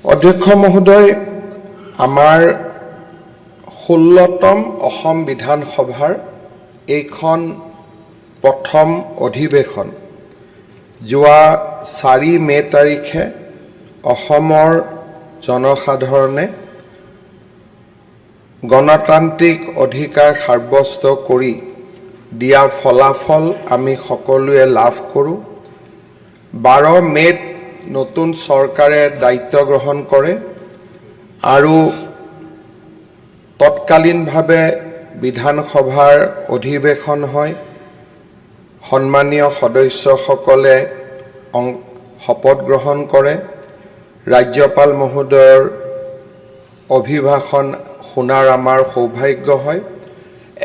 অধ্যক্ষ মহোদয়, আমাৰ 16তম অসম বিধানসভাৰ এইখন প্ৰথম অধিৱেশন। যোৱা 4 মে' তাৰিখে অসমৰ জনসাধাৰণে গণতান্ত্ৰিক অধিকাৰ সাব্যস্ত কৰি দিয়া ফলাফল আমি সকলোৱে লাভ কৰোঁ। 12 মে'ত নতুন চৰকাৰে দায়িত্ব গ্ৰহণ কৰে আৰু তৎকালীনভাৱে বিধানসভাৰ অধিৱেশন হয়। সন্মানীয় সদস্যসকলে শপত গ্ৰহণ কৰে। ৰাজ্যপাল মহোদয়ৰ অভিভাষণ শুনাৰ আমাৰ সৌভাগ্য হয়।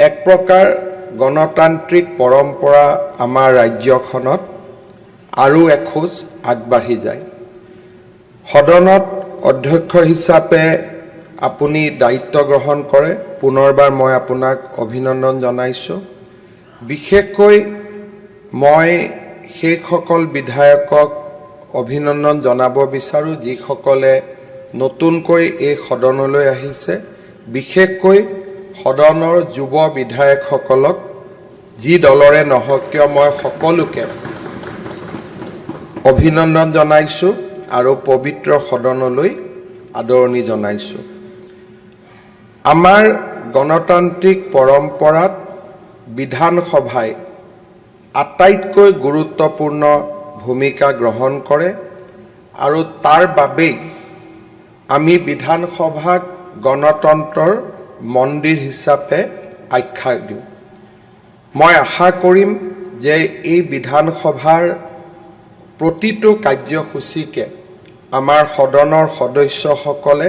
এক প্ৰকাৰ গণতান্ত্ৰিক পৰম্পৰা আমাৰ ৰাজ্যখনত আৰু এখোজ আগবাঢ়ি যায়। সদনত অধ্যক্ষ হিচাপে আপুনি দায়িত্ব গ্ৰহণ কৰে। পুনৰবাৰ মই আপোনাক অভিনন্দন জনাইছোঁ। বিশেষকৈ মই সেইসকল বিধায়কক অভিনন্দন জনাব বিচাৰোঁ, যিসকলে নতুনকৈ এই সদনলৈ আহিছে। বিশেষকৈ সদনৰ যুৱ বিধায়কসকলক, যি দলৰে নহওক কিয়, মই সকলোকে অভিনন্দন জনাইছোঁ আৰু পবিত্ৰ সদনলৈ আদৰণি জনাইছোঁ। আমাৰ গণতান্ত্ৰিক পৰম্পৰাত বিধানসভাই আটাইতকৈ গুৰুত্বপূৰ্ণ ভূমিকা গ্ৰহণ কৰে আৰু তাৰ বাবেই আমি বিধানসভাক গণতন্ত্ৰৰ মন্দিৰ হিচাপে আখ্যা দিওঁ। মই আশা কৰিম যে এই বিধানসভাৰ প্ৰতিটো কাৰ্যসূচীকে আমাৰ সদনৰ সদস্যসকলে,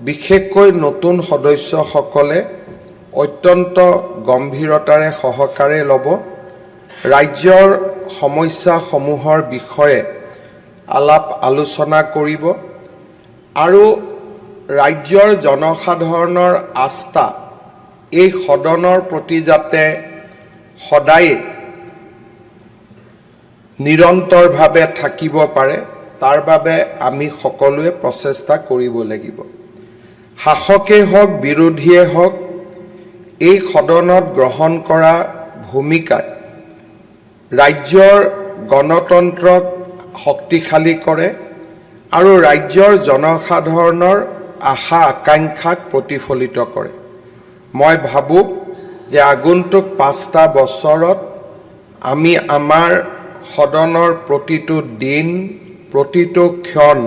বিশেষকৈ নতুন সদস্যসকলে অত্যন্ত গম্ভীৰতাৰে সহকাৰে ল'ব, ৰাজ্যৰ সমস্যাসমূহৰ বিষয়ে আলাপ আলোচনা কৰিব আৰু ৰাজ্যৰ জনসাধাৰণৰ আস্থা এই সদনৰ প্ৰতি যাতে সদায়ে নিৰন্তৰভাৱে থাকিব পাৰে, তাৰ বাবে আমি সকলোৱে প্ৰচেষ্টা কৰিব লাগিব। শাসকেই হওক, বিৰোধীয়ে হওক, এই সদনত গ্ৰহণ কৰা ভূমিকাই ৰাজ্যৰ গণতন্ত্ৰক শক্তিশালী কৰে আৰু ৰাজ্যৰ জনসাধাৰণৰ আশা আকাংক্ষাক প্ৰতিফলিত কৰে। মই ভাবোঁ যে আগন্তুক 5টা বছৰত আমি আমাৰ সদনৰ প্ৰতিটো দিন, প্ৰতিটো ক্ষণ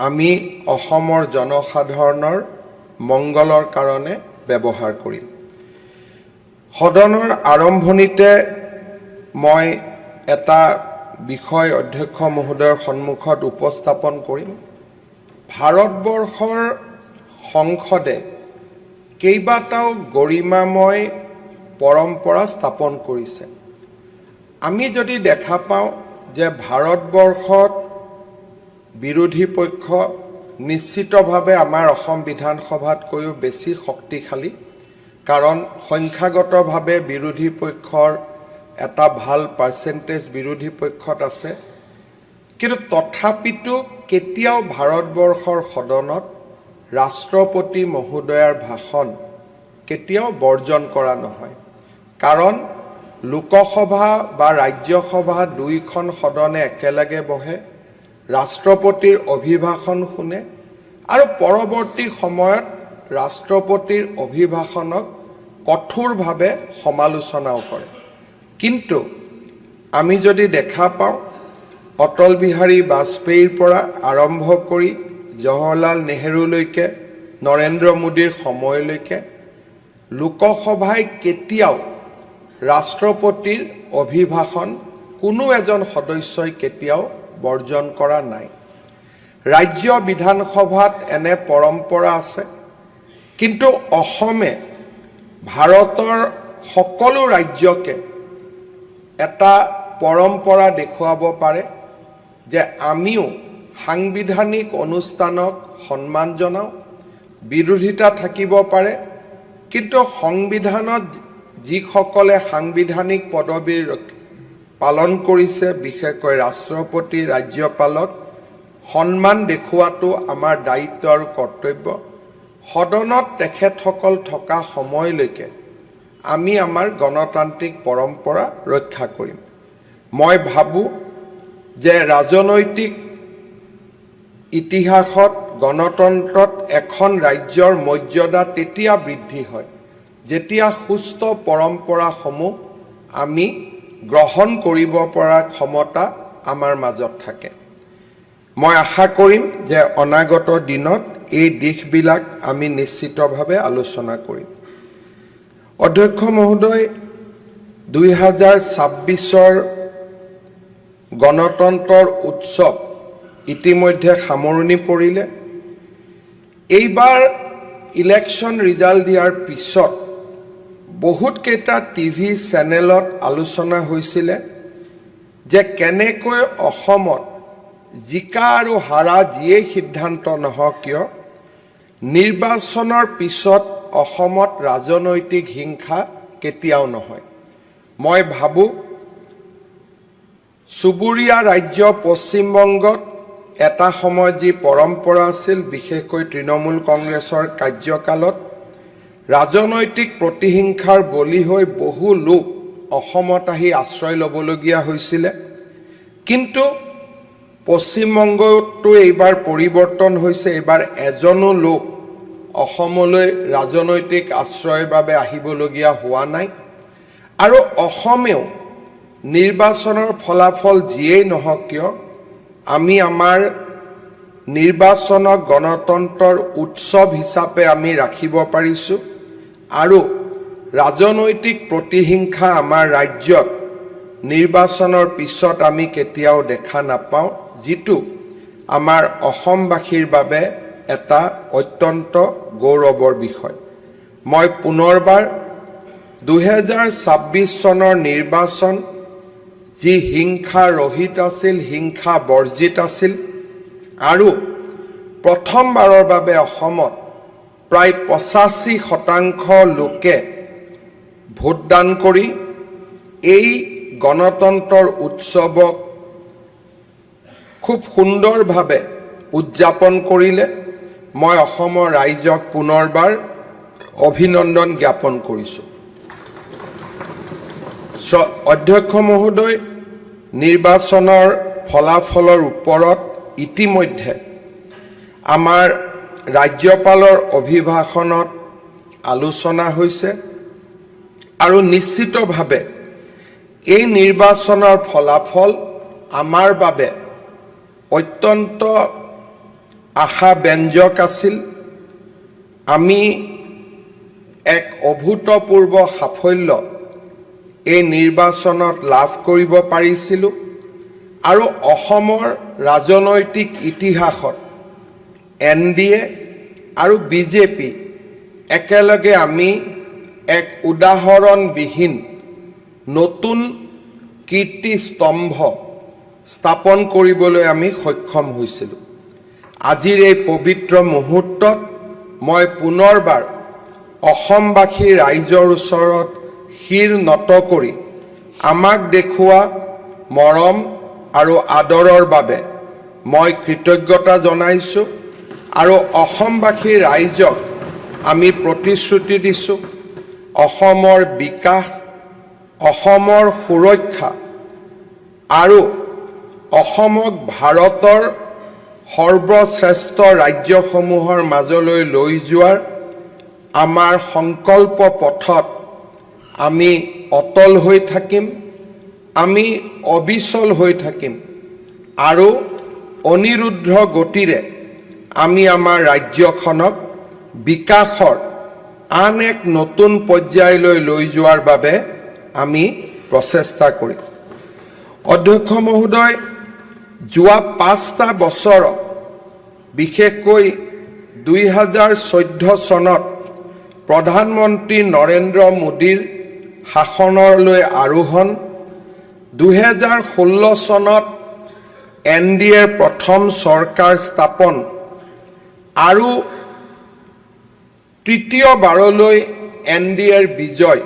আমি অসমৰ জনসাধাৰণৰ মংগলৰ কাৰণে ব্যৱহাৰ কৰিম। সদনৰ আৰম্ভণিতে মই এটা বিষয় অধ্যক্ষ মহোদয়ৰ সন্মুখত উপস্থাপন কৰিম। ভাৰতবৰ্ষৰ সংসদে কেইবাটাও গৰিমাময় পৰম্পৰা স্থাপন কৰিছে। আমি যদি দেখা পাওঁ যে ভাৰতবৰ্ষত বিৰোধী পক্ষ নিশ্চিতভাৱে আমাৰ অসম বিধানসভাতকৈও বেছি শক্তিশালী, কাৰণ সংখ্যাগতভাৱে বিৰোধী পক্ষৰ এটা ভাল পাৰ্চেণ্টেজ বিৰোধী পক্ষত আছে। কিন্তু তথাপিতো কেতিয়াও ভাৰতবৰ্ষৰ সদনত ৰাষ্ট্ৰপতি মহোদয়াৰ ভাষণ কেতিয়াও বৰ্জন কৰা নহয়, কাৰণ লোকসভা বা ৰাজ্যসভা দুয়োখন সদনে একেলগে বহে, ৰাষ্ট্ৰপতিৰ অভিভাষণ শুনে আৰু পৰৱৰ্তী সময়ত ৰাষ্ট্ৰপতিৰ অভিভাষণক কঠোৰভাৱে সমালোচনাও কৰে। কিন্তু আমি যদি দেখা পাওঁ, অটল বিহাৰী বাজপেয়ীৰ পৰা আৰম্ভ কৰি জৱাহৰলাল নেহেৰুলৈকে, নৰেন্দ্ৰ মোদীৰ সময়লৈকে লোকসভাই কেতিয়াও ৰাষ্ট্ৰপতিৰ অভিভাষণ কোনো এজন সদস্যই কেতিয়াও বৰ্জন কৰা নাই। ৰাজ্য বিধানসভাত এনে পৰম্পৰা আছে, কিন্তু অসমে ভাৰতৰ সকলো ৰাজ্যকে এটা পৰম্পৰা দেখুৱাব পাৰে যে আমিও সাংবিধানিক অনুষ্ঠানক সন্মান জনাওঁ। বিৰোধিতা থাকিব পাৰে, কিন্তু সংবিধানত যিসকলে সাংবিধানিক পদবীৰ পালন কৰিছে, বিশেষকৈ ৰাষ্ট্ৰপতি, ৰাজ্যপালক সন্মান দেখুওৱাটো আমাৰ দায়িত্ব আৰু কৰ্তব্য। সদনত তেখেতসকল থকা সময়লৈকে আমি আমাৰ গণতান্ত্ৰিক পৰম্পৰা ৰক্ষা কৰিম। মই ভাবোঁ যে ৰাজনৈতিক ইতিহাসত, গণতন্ত্ৰত এখন ৰাজ্যৰ মৰ্যাদা তেতিয়া বৃদ্ধি হয় যেতিয়া সুস্থ পৰম্পৰাসমূহ আমি গ্ৰহণ কৰিব পৰাৰ ক্ষমতা আমাৰ মাজত থাকে। মই আশা কৰিম যে অনাগত দিনত এই দিশবিলাক আমি নিশ্চিতভাৱে আলোচনা কৰিম। অধ্যক্ষ মহোদয়, 2026ৰ গণতন্ত্ৰৰ উৎসৱ ইতিমধ্যে সামৰণি পৰিলে। এইবাৰ ইলেকশ্যন ৰিজাল্ট দিয়াৰ পিছত বহুতকেইটা টিভি চেনেলত আলোচনা হৈছিলে যে কেনেকৈ অসমত জিকা আৰু হাৰা যিয়েই সিদ্ধান্ত নহওক কিয়, নিৰ্বাচনৰ পিছত অসমত ৰাজনৈতিক হিংসা কেতিয়াও নহয়। মই ভাবোঁ, চুবুৰীয়া ৰাজ্য পশ্চিমবংগত এটা সময়ত যি পৰম্পৰা আছিল, বিশেষকৈ তৃণমূল কংগ্ৰেছৰ কাৰ্যকালত ৰাজনৈতিক প্ৰতিহিংসাৰ বলি হৈ বহু লোক অসমত আহি আশ্ৰয় ল'বলগীয়া হৈছিলে। কিন্তু পশ্চিমবংগতো এইবাৰ পৰিৱৰ্তন হৈছে। এইবাৰ এজনো লোক অসমলৈ ৰাজনৈতিক আশ্ৰয়ৰ বাবে আহিবলগীয়া হোৱা নাই আৰু অসমেও নিৰ্বাচনৰ ফলাফল যিয়েই নহওক কিয়, আমি আমাৰ নিৰ্বাচনক গণতন্ত্ৰৰ উৎসৱ হিচাপে আমি ৰাখিব পাৰিছোঁ আৰু ৰাজনৈতিক প্ৰতিহিংসা আমাৰ ৰাজ্যত নিৰ্বাচনৰ পিছত আমি কেতিয়াও দেখা নাপাওঁ, যিটো আমাৰ অসমবাসীৰ বাবে এটা অত্যন্ত গৌৰৱৰ বিষয়। মই পুনৰবাৰ 2026 চনৰ নিৰ্বাচন যি হিংসা ৰহিত আছিল, হিংসা বৰ্জিত আছিল আৰু প্ৰথমবাৰৰ বাবে অসমত প্ৰায় 85% লোকে ভোটদান কৰি এই গণতন্ত্ৰৰ উৎসৱক খুব সুন্দৰভাৱে উদযাপন কৰিলে, মই অসমৰ ৰাইজক পুনৰবাৰ অভিনন্দন জ্ঞাপন কৰিছোঁ। অধ্যক্ষ মহোদয়, নিৰ্বাচনৰ ফলাফলৰ ওপৰত ইতিমধ্যে আমাৰ ৰাজ্যপালৰ অভিভাষণত আলোচনা হৈছে আৰু নিশ্চিতভাৱে এই নিৰ্বাচনৰ ফলাফল আমাৰ বাবে অত্যন্ত আশাব্যঞ্জক আছিল। আমি এক অভূতপূৰ্ব সাফল্য এই নিৰ্বাচনত লাভ কৰিব পাৰিছিলোঁ আৰু অসমৰ ৰাজনৈতিক ইতিহাসত এনডিএ আৰু বিজেপি একেলগে আমি এক উদাহৰণবিহীন নতুন কীৰ্তিস্তম্ভ স্থাপন কৰিবলৈ আমি সক্ষম হৈছিলোঁ। আজিৰ এই পবিত্ৰ মুহূৰ্তত মই পুনৰবাৰ অসমবাসী ৰাইজৰ ওচৰত শিৰ নত কৰি আমাক দেখুওৱা মৰম আৰু আদৰৰ বাবে মই কৃতজ্ঞতা জনাইছোঁ আৰু অসমবাসী ৰাইজক আমি প্ৰতিশ্ৰুতি দিছোঁ, অসমৰ বিকাশ, অসমৰ সুৰক্ষা আৰু অসমক ভাৰতৰ সৰ্বশ্ৰেষ্ঠ ৰাজ্যসমূহৰ মাজলৈ লৈ যোৱাৰ আমাৰ সংকল্প পথত আমি অটল হৈ থাকিম, আমি অবিচল হৈ থাকিম আৰু অনিৰুদ্ধ গতিৰে আমি আমাৰ ৰাজ্যখনক বিকাশৰ আন এক নতুন পৰ্যায়লৈ লৈ যোৱাৰ বাবে আমি প্ৰচেষ্টা কৰিম। অধ্যক্ষ মহোদয়, যোৱা 5টা বছৰত, বিশেষকৈ 2014 চনত প্ৰধানমন্ত্ৰী নৰেন্দ্ৰ মোদীৰ শাসনলৈ আৰোহণ, 2016 চনত এনডিএৰ প্ৰথম চৰকাৰ স্থাপন আৰু তৃতীয়বাৰলৈ এনডিএৰ বিজয়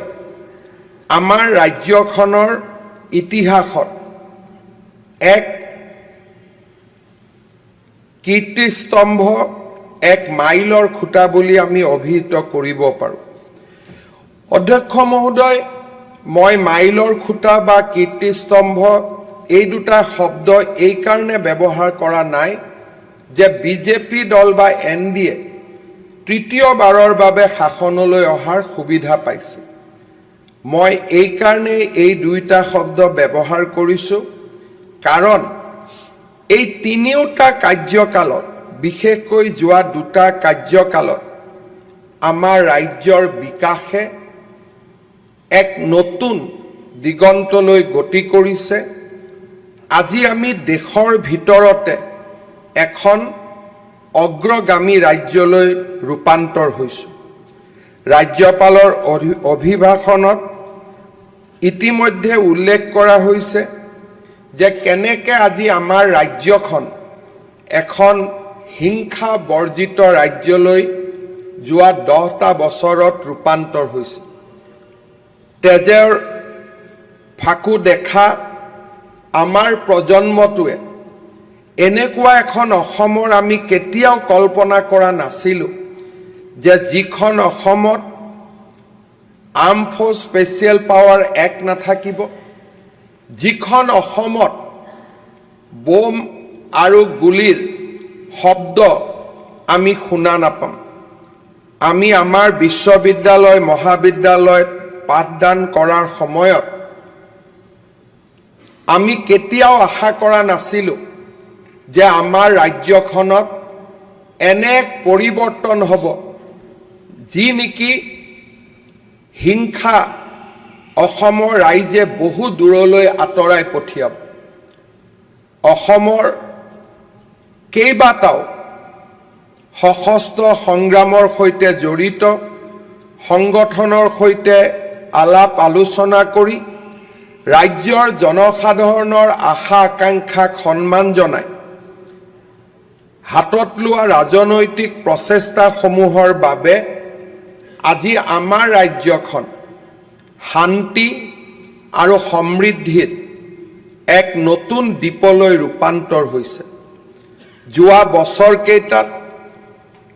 আমাৰ ৰাজ্যখনৰ ইতিহাসত এক কীৰ্তিস্তম্ভ, এক মাইলৰ খুঁটা বুলি আমি অভিহিত কৰিব পাৰোঁ। অধ্যক্ষ মহোদয়, মই মাইলৰ খুঁটা বা কীৰ্তিস্তম্ভ এই দুটা শব্দ এইকাৰণে ব্যৱহাৰ কৰা নাই যে বিজেপি দল বা এনডিএ তৃতীয়বাৰৰ বাবে শাসনলৈ অহাৰ সুবিধা পাইছে। মই এইকাৰণেই এই দুয়োটা শব্দ ব্যৱহাৰ কৰিছোঁ, কাৰণ এই তিনিওটা কাৰ্যকালত, বিশেষকৈ যোৱা দুটা কাৰ্যকালত আমাৰ ৰাজ্যৰ বিকাশে এক নতুন দিগন্তলৈ গতি কৰিছে। আজি আমি দেশৰ ভিতৰতে এখন অগ্ৰগামী ৰাজ্যলৈ ৰূপান্তৰ হৈছোঁ। ৰাজ্যপালৰ অভিভাষণত ইতিমধ্যে উল্লেখ কৰা হৈছে যে কেনেকে আজি আমাৰ ৰাজ্যখন এখন হিংসা বৰ্জিত ৰাজ্যলৈ যোৱা 10টা বছৰত ৰূপান্তৰ হৈছে। তেজৰ ফাকু দেখা আমাৰ প্ৰজন্মটোৱে এনেকুৱা এখন অসমৰ আমি কেতিয়াও কল্পনা কৰা নাছিলোঁ যে যিখন অসমত Armed Force Special Power Act নাথাকিব, যিখন অসমত বোম আৰু গুলীৰ শব্দ আমি শুনা নাপাম। আমি আমাৰ বিশ্ববিদ্যালয়, মহাবিদ্যালয়ত পাঠদান কৰাৰ সময়ত আমি কেতিয়াও আশা কৰা নাছিলোঁ যে আমাৰ ৰাজ্যখনত এনে এক পৰিৱৰ্তন হ'ব, যি নেকি হিংসা অসমৰ ৰাইজে বহু দূৰলৈ আঁতৰাই পঠিয়াব। অসমৰ কেইবাটাও সশস্ত্ৰ সংগ্ৰামৰ সৈতে জড়িত সংগঠনৰ সৈতে আলাপ আলোচনা কৰি, ৰাজ্যৰ জনসাধাৰণৰ আশা আকাংক্ষাক সন্মান জনাই হাতত লোৱা ৰাজনৈতিক প্ৰচেষ্টাসমূহৰ বাবে আজি আমাৰ ৰাজ্যখন শান্তি আৰু সমৃদ্ধিত এক নতুন দ্বীপলৈ ৰূপান্তৰ হৈছে। যোৱা বছৰকেইটাত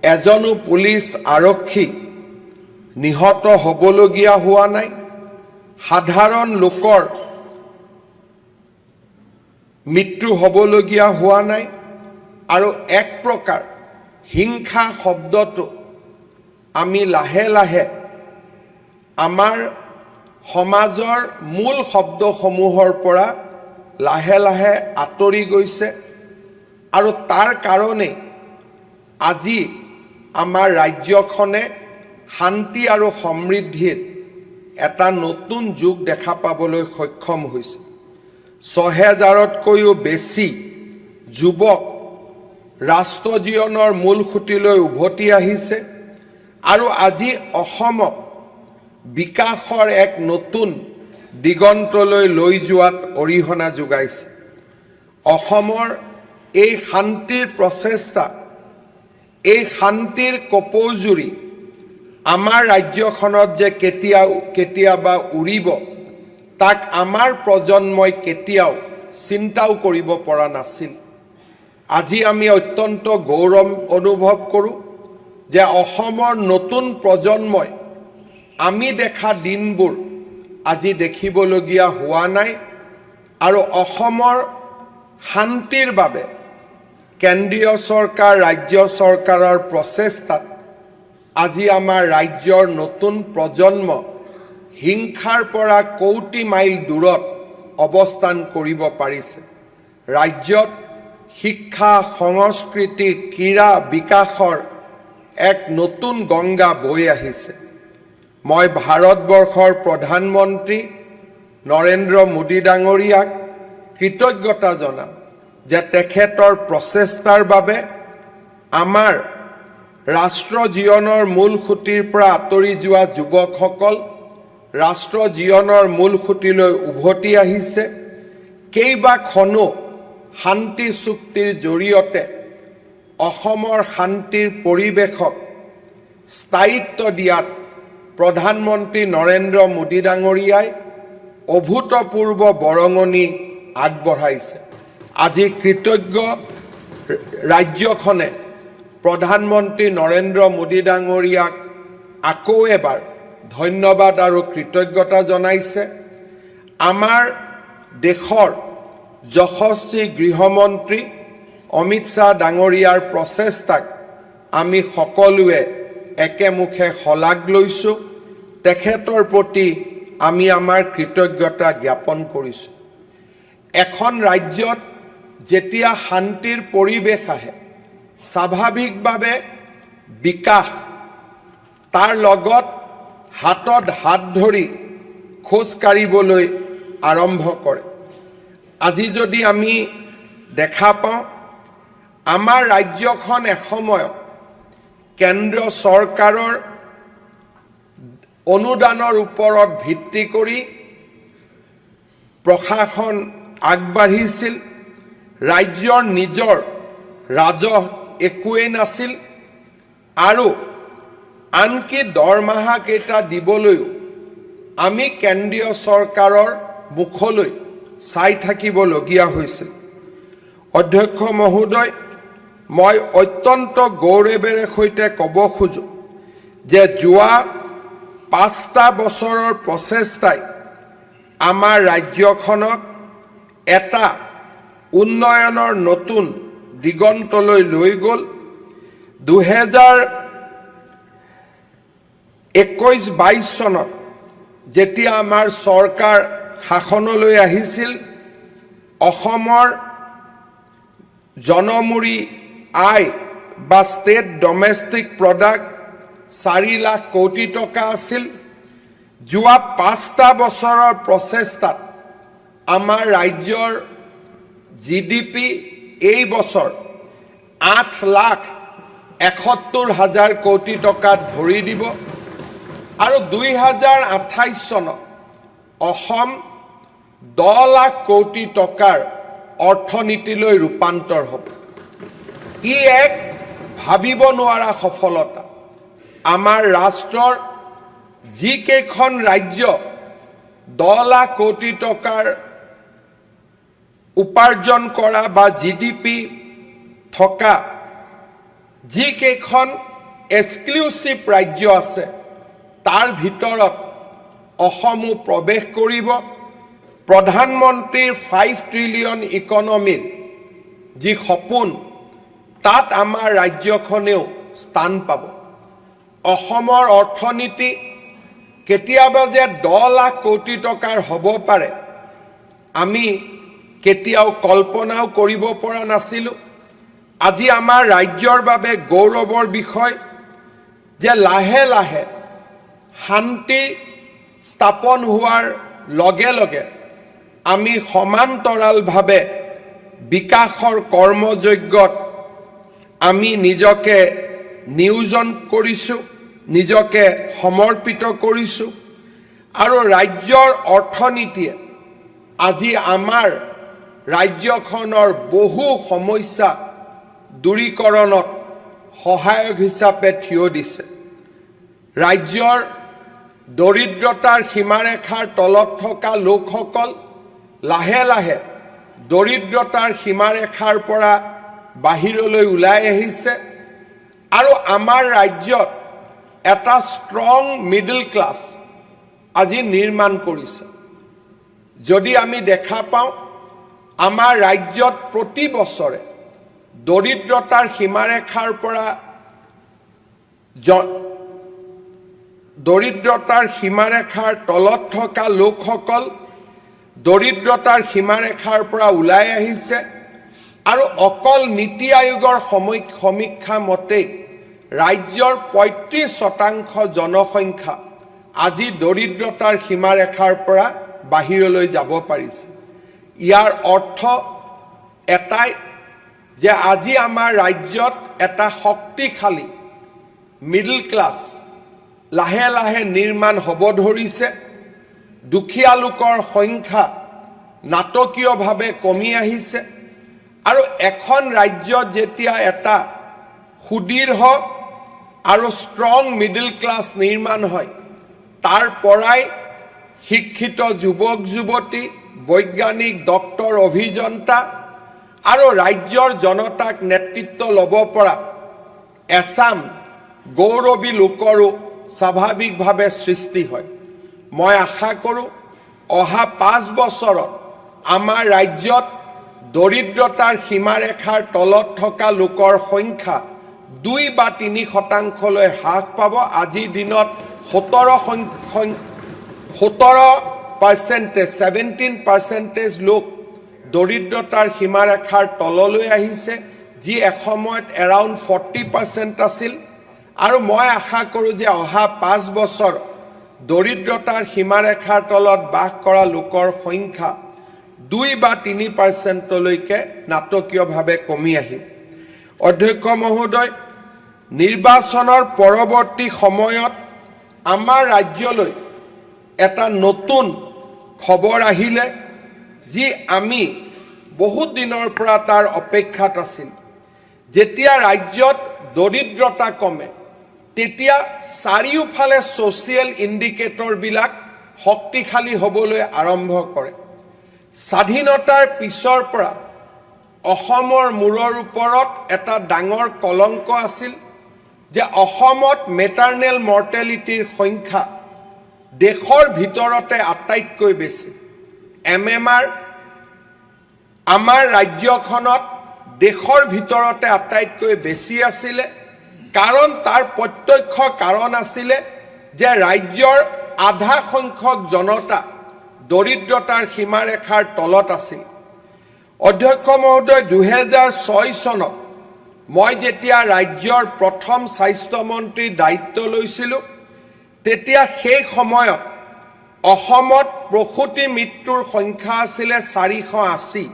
এজনো পুলিচ, আৰক্ষী নিহত হ'বলগীয়া হোৱা নাই, সাধাৰণ লোকৰ মৃত্যু হ'বলগীয়া হোৱা নাই আৰু এক প্ৰকাৰ হিংসা শব্দটো আমি লাহে লাহে আমাৰ সমাজৰ মূল শব্দসমূহৰ পৰা লাহে লাহে আঁতৰি গৈছে আৰু তাৰ কাৰণেই আজি আমাৰ ৰাজ্যখনে শান্তি আৰু সমৃদ্ধিৰ এটা নতুন যুগ দেখা পাবলৈ সক্ষম হৈছে। 6000তকৈও বেছি যুৱক ৰাষ্ট্ৰ জীৱনৰ মূল সুঁতিলৈ উভতি আহিছে আৰু আজি অসমক বিকাশৰ এক নতুন দিগন্তলৈ লৈ যোৱাত অৰিহণা যোগাইছে। অসমৰ এই শান্তিৰ প্ৰচেষ্টা, এই শান্তিৰ কপৌজুৰি আমাৰ ৰাজ্যখনত যে কেতিয়াও কেতিয়াবা উৰিব, তাক আমাৰ প্ৰজন্মই কেতিয়াও চিন্তাও কৰিব পৰা নাছিল। আজি আমি অত্যন্ত গৌৰৱ অনুভৱ কৰোঁ যে অসমৰ নতুন প্ৰজন্মই আমি দেখা দিনবোৰ আজি দেখিবলগীয়া হোৱা নাই আৰু অসমৰ শান্তিৰ বাবে কেন্দ্ৰীয় চৰকাৰ, ৰাজ্য চৰকাৰৰ প্ৰচেষ্টাত আজি আমাৰ ৰাজ্যৰ নতুন প্ৰজন্ম হিংসাৰ পৰা কৌটি মাইল দূৰত অৱস্থান কৰিব পাৰিছে। ৰাজ্যত শিক্ষা, সংস্কৃতি, ক্ৰীড়া বিকাশৰ এক নতুন গংগা বৈ আহিছে। মই ভাৰতবৰ্ষৰ প্ৰধানমন্ত্ৰী নৰেন্দ্ৰ মোদী ডাঙৰীয়াক কৃতজ্ঞতা জনাম যে তেখেতৰ প্ৰচেষ্টাৰ বাবে আমাৰ ৰাষ্ট্ৰ জীৱনৰ মূল সুঁতিৰ পৰা আঁতৰি যোৱা যুৱকসকল ৰাষ্ট্ৰ জীৱনৰ মূল সুঁতিলৈ উভতি আহিছে। কেইবাখনো শান্তি চুক্তিৰ জৰিয়তে অসমৰ শান্তিৰ পৰিৱেশক স্থায়িত্ব দিয়াত প্ৰধানমন্ত্ৰী নৰেন্দ্ৰ মোদী ডাঙৰীয়াই অভূতপূৰ্ব বৰঙণি আগবঢ়াইছে। আজি কৃতজ্ঞ ৰাজ্যখনে প্ৰধানমন্ত্ৰী নৰেন্দ্ৰ মোদী ডাঙৰীয়াক আকৌ এবাৰ ধন্যবাদ আৰু কৃতজ্ঞতা জনাইছে। আমাৰ দেশৰ যশস্বী গৃহমন্ত্ৰী অমিত শ্বাহ ডাঙৰীয়াৰ প্ৰচেষ্টাক আমি সকলোৱে একেমুখে শলাগ লৈছোঁ। তেখেতৰ প্ৰতি আমি আমাৰ কৃতজ্ঞতা জ্ঞাপন কৰিছোঁ। এখন ৰাজ্যত যেতিয়া শান্তিৰ পৰিৱেশ আহে, স্বাভাৱিকভাৱে বিকাশ তাৰ লগত হাতত হাত ধৰি খোজ কাঢ়িবলৈ আৰম্ভ কৰে। আজি যদি আমি দেখা পাওঁ, আমাৰ ৰাজ্যখন এসময়ত কেন্দ্ৰ চৰকাৰৰ অনুদানৰ ওপৰত ভিত্তি কৰি প্ৰশাসন আগবাঢ়িছিল। ৰাজ্যৰ নিজৰ ৰাজহ একোৱেই নাছিল আৰু আনকি দৰমহাকেইটা দিবলৈও আমি কেন্দ্ৰীয় চৰকাৰৰ মুখলৈ চাই থাকিবলগীয়া হৈছিল। অধ্যক্ষ মহোদয়, মই অত্যন্ত গৌৰৱেৰে সৈতে ক'ব খোজোঁ যে যোৱা 5টা বছৰৰ প্ৰচেষ্টাই আমাৰ ৰাজ্যখনক এটা উন্নয়নৰ নতুন দিগন্তলৈ লৈ গ'ল। 2021-22 চনত যেতিয়া আমাৰ চৰকাৰ শাসনলৈ আহিছিল, অসমৰ জনমূৰি আয় বা ষ্টেট ডমেষ্টিক প্ৰডাক্ট 4 লাখ কোটি টকা আছিল। যোৱা 5টা বছৰৰ প্ৰচেষ্টাত আমাৰ ৰাজ্যৰ জিডিপি এই বছৰ 8,71,000 কোটি টকাত ভৰি দিব আৰু 2028 চনত অসম 10 লাখ কোটি টকাৰ অৰ্থনীতিলৈ ৰূপান্তৰ হ'ব। ই এক ভাবিব নোৱাৰা সফলতা। আমাৰ ৰাষ্ট্ৰৰ যিকেইখন ৰাজ্য 10 লাখ কোটি টকাৰ উপাৰ্জন কৰা বা জিডিপি থকা যিকেইখন এক্সক্লুচিভ ৰাজ্য আছে, তাৰ ভিতৰত অসমো প্ৰৱেশ কৰিব। প্ৰধানমন্ত্ৰীৰ 5 ট্ৰিলিয়ন ইকনমিৰ যি সপোন, তাত আমাৰ ৰাজ্যখনেও স্থান পাব। অসমৰ অৰ্থনীতি কেতিয়াবা যে 10 লাখ কোটি টকাৰ হ'ব পাৰে, আমি কেতিয়াও কল্পনাও কৰিব পৰা নাছিলোঁ। আজি আমাৰ ৰাজ্যৰ বাবে গৌৰৱৰ বিষয় যে লাহে লাহে শান্তি স্থাপন হোৱাৰ লগে লগে আমি সমান্তৰালভাৱে বিকাশৰ কৰ্মযজ্ঞত আমি নিজকে নিয়োজন কৰিছোঁ, নিজকে সমৰ্পিত কৰিছোঁ আৰু ৰাজ্যৰ অৰ্থনীতিয়ে আজি আমাৰ ৰাজ্যখনৰ বহু সমস্যা দূৰীকৰণত সহায়ক হিচাপে থিয় দিছে। ৰাজ্যৰ দৰিদ্ৰতাৰ সীমাৰেখাৰ তলত থকা লোকসকল লাহে লাহে দৰিদ্ৰতাৰ সীমাৰেখাৰ পৰা বাহিৰলৈ ওলাই আহিছে আৰু আমাৰ ৰাজ্যত এটা ষ্ট্ৰং মিডল ক্লাছ আজি নিৰ্মাণ কৰিছে। যদি আমি দেখা পাওঁ, আমাৰ ৰাজ্যত প্ৰতি বছৰে দৰিদ্ৰতাৰ সীমাৰেখাৰ পৰা দৰিদ্ৰতাৰ সীমাৰেখাৰ তলত থকা লোকসকল দৰিদ্ৰতাৰ সীমাৰেখাৰ পৰা ওলাই আহিছে আৰু অকল নীতি আয়োগৰ সমীক্ষা মতেই ৰাজ্যৰ 35% জনসংখ্যা আজি দৰিদ্ৰতাৰ সীমাৰেখাৰ পৰা বাহিৰলৈ যাব পাৰিছে। ইয়াৰ অৰ্থ এটাই যে আজি আমাৰ ৰাজ্যত এটা শক্তিশালী মিডল ক্লাছ লাহে লাহে নিৰ্মাণ হ'ব ধৰিছে। দুখীয়া লোকৰ সংখ্যা নাটকীয়ভাৱে কমি আহিছে আৰু এখন ৰাজ্যত যেতিয়া এটা সুদৃঢ় আৰু ষ্ট্ৰং মিডল ক্লাছ নিৰ্মাণ হয়, তাৰ পৰাই শিক্ষিত যুৱক যুৱতী, বৈজ্ঞানিক, ডক্তৰ, অভিযন্তা আৰু ৰাজ্যৰ জনতাক নেতৃত্ব ল'ব পৰা এচাম গৌৰৱী লোকৰো স্বাভাৱিকভাৱে সৃষ্টি হয়। মই আশা কৰোঁ, অহা 5 বছৰত আমাৰ ৰাজ্যত দৰিদ্ৰতাৰ সীমাৰেখাৰ তলত থকা লোকৰ সংখ্যা 2 বা 3 শতাংশলৈ হ্ৰাস পাব। আজিৰ দিনত 17 পাৰ্চেণ্টেজ, 17 পাৰ্চেণ্টেজ লোক দৰিদ্ৰতাৰ সীমাৰেখাৰ তললৈ আহিছে, যি এসময়ত এৰাউণ্ড 40% আছিল। আৰু মই আশা কৰোঁ যে অহা 5 বছৰ দৰিদ্ৰতাৰ সীমাৰেখাৰ তলত বাস কৰা লোকৰ সংখ্যা 2 বা 3 পাৰ্চেণ্টলৈকে নাটকীয়ভাৱে কমি আহিব। অধ্যক্ষ মহোদয়, নিৰ্বাচনৰ পৰৱৰ্তী সময়ত আমাৰ ৰাজ্যলৈ এটা নতুন খবৰ আহিলে, যি আমি বহুত দিনৰ পৰা তাৰ অপেক্ষাত আছিল। যেতিয়া ৰাজ্যত দৰিদ্ৰতা কমে, তেতিয়া চাৰিওফালে ছ'চিয়েল ইণ্ডিকেটৰবিলাক শক্তিশালী হ'বলৈ আৰম্ভ কৰে। স্বাধীনতাৰ পিছৰ পৰা অসমৰ মূৰৰ ওপৰত এটা ডাঙৰ কলংক আছিল যে অসমত মেটাৰ্নেল মৰ্টেলিটিৰ সংখ্যা দেশৰ ভিতৰতে আটাইতকৈ বেছি। এমএমআৰ আমাৰ ৰাজ্যখনত দেশৰ ভিতৰতে আটাইতকৈ বেছি আছিলে। কাৰণ তাৰ প্ৰত্যক্ষ কাৰণ আছিলে যে ৰাজ্যৰ আধা সংখ্যক জনতা দৰিদ্ৰতাৰ সীমাৰেখাৰ তলত আছিল। অধ্যক্ষ মহোদয়, 2006 চনত মই যেতিয়া ৰাজ্যৰ প্ৰথম স্বাস্থ্যমন্ত্ৰীৰ দায়িত্ব লৈছিলোঁ, তেতিয়া সেই সময়ত অসমত প্ৰসূতি মৃত্যুৰ সংখ্যা আছিলে 480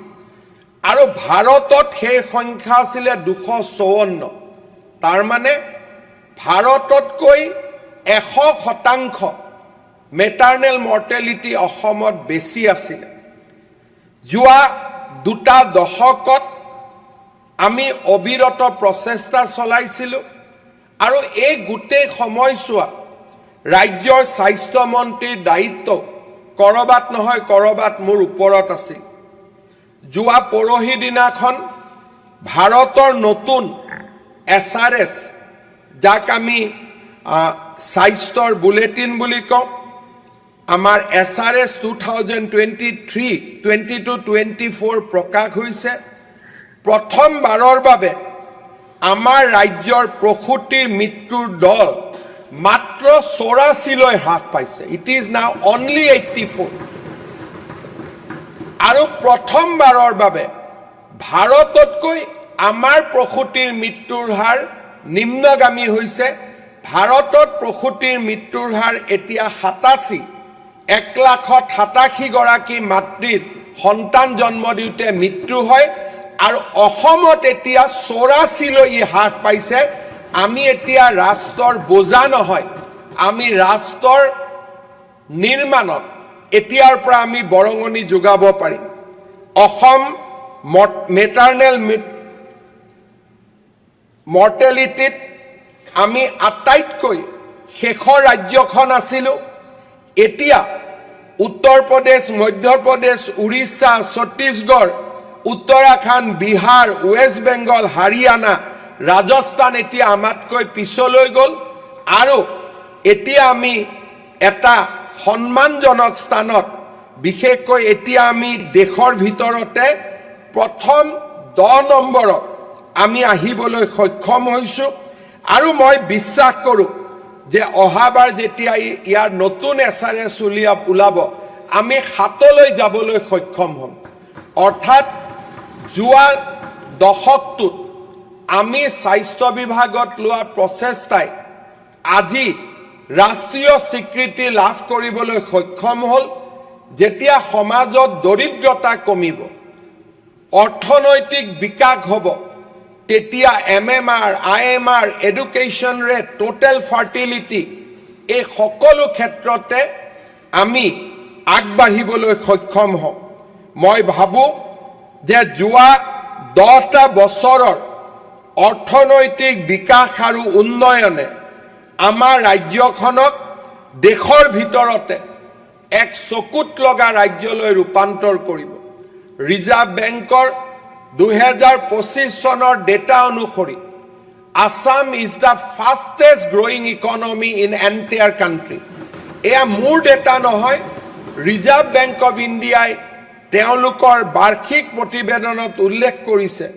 আৰু ভাৰতত সেই সংখ্যা আছিলে 254। তাৰমানে ভাৰততকৈ 100% মেটাৰ্নেল মৰ্টেলিটি অসমত বেছি আছিলে। যোৱা দুটা দশকত আমি অবিৰত প্ৰচেষ্টা চলাইছিলোঁ আৰু এই গোটেই সময়ছোৱাত ৰাজ্যৰ স্বাস্থ্যমন্ত্ৰীৰ দায়িত্ব ক'ৰবাত নহয় ক'ৰবাত মোৰ ওপৰত আছিল। যোৱা পৰহি দিনাখন ভাৰতৰ নতুন এছআৰএছ, যাক আমি স্বাস্থ্যৰ বুলেটিন বুলি কওঁ, আমাৰ SRS 2023, 22-24 প্ৰকাশ হৈছে। প্ৰথমবাৰৰ বাবে আমাৰ ৰাজ্যৰ প্ৰসূতিৰ মৃত্যুৰ দৰ মাত্ৰ 84লৈ হ্ৰাস পাইছে। It is now only 84। আৰু প্ৰথমবাৰৰ বাবে ভাৰততকৈ আমাৰ প্ৰসূতিৰ মৃত্যুৰ হাৰ নিম্নগামী হৈছে। ভাৰতত প্ৰসূতিৰ মৃত্যুৰ হাৰ এতিয়া 87, 1 লাখত 87 গৰাকী মাতৃৰ সন্তান জন্ম দিওঁতে মৃত্যু হয় আৰু অসমত এতিয়া 84লৈ ই হ্ৰাস পাইছে। আমি এতিয়া ৰাষ্ট্ৰৰ বোজা নহয়, আমি ৰাষ্ট্ৰৰ নিৰ্মাণত এতিয়াৰ পৰা আমি বৰঙণি যোগাব পাৰিম। অসম মেটাৰ্নেল মৰ্টেলিটিত আমি আটাইতকৈ শেষৰ ৰাজ্যখন আছিলোঁ। এতিয়া উত্তৰ প্ৰদেশ, মধ্যপ্ৰদেশ, উৰিষ্যা, ছত্তীশগড়, উত্তৰাখণ্ড, বিহাৰ, ৱেষ্ট বেংগল, হাৰিয়ানা, ৰাজস্থান এতিয়া আমাতকৈ পিছলৈ গ'ল আৰু এতিয়া আমি এটা সন্মানজনক স্থানত, বিশেষকৈ এতিয়া আমি দেশৰ ভিতৰতে প্ৰথম 10 নম্বৰত আমি আহিবলৈ সক্ষম হৈছোঁ। আৰু মই বিশ্বাস কৰোঁ যে অহাবাৰ যেতিয়া ইয়াৰ নতুন এছআৰএছ ওলাব, আমি 7লৈ যাবলৈ সক্ষম হ'ম। অৰ্থাৎ যোৱা দশকটোত আমি স্বাস্থ্য বিভাগত লোৱা প্ৰচেষ্টাই আজি ৰাষ্ট্ৰীয় স্বীকৃতি লাভ কৰিবলৈ সক্ষম হ'ল। যেতিয়া সমাজত দৰিদ্ৰতা কমিব, অৰ্থনৈতিক বিকাশ হ'ব, তেতিয়া MMR, IMR, education rate, total fertility, এই সকলো ক্ষেত্ৰতে আমি আগবাঢ়িবলৈ সক্ষম হওঁ। মই ভাবোঁ যে যোৱা 10টা বছৰৰ অৰ্থনৈতিক বিকাশ আৰু উন্নয়নে আমাৰ ৰাজ্যখনক দেশৰ ভিতৰতে এক চকুত লগা ৰাজ্যলৈ ৰূপান্তৰ কৰিব। ৰিজাৰ্ভ বেংকৰ 2025 চনৰ ডেটা অনুসৰি Assam is the fastest growing economy in entire country. এয়া মোৰ ডেটা নহয়, ৰিজাৰ্ভ বেংক অফ ইণ্ডিয়াই তেওঁলোকৰ বাৰ্ষিক প্ৰতিবেদনত উল্লেখ কৰিছে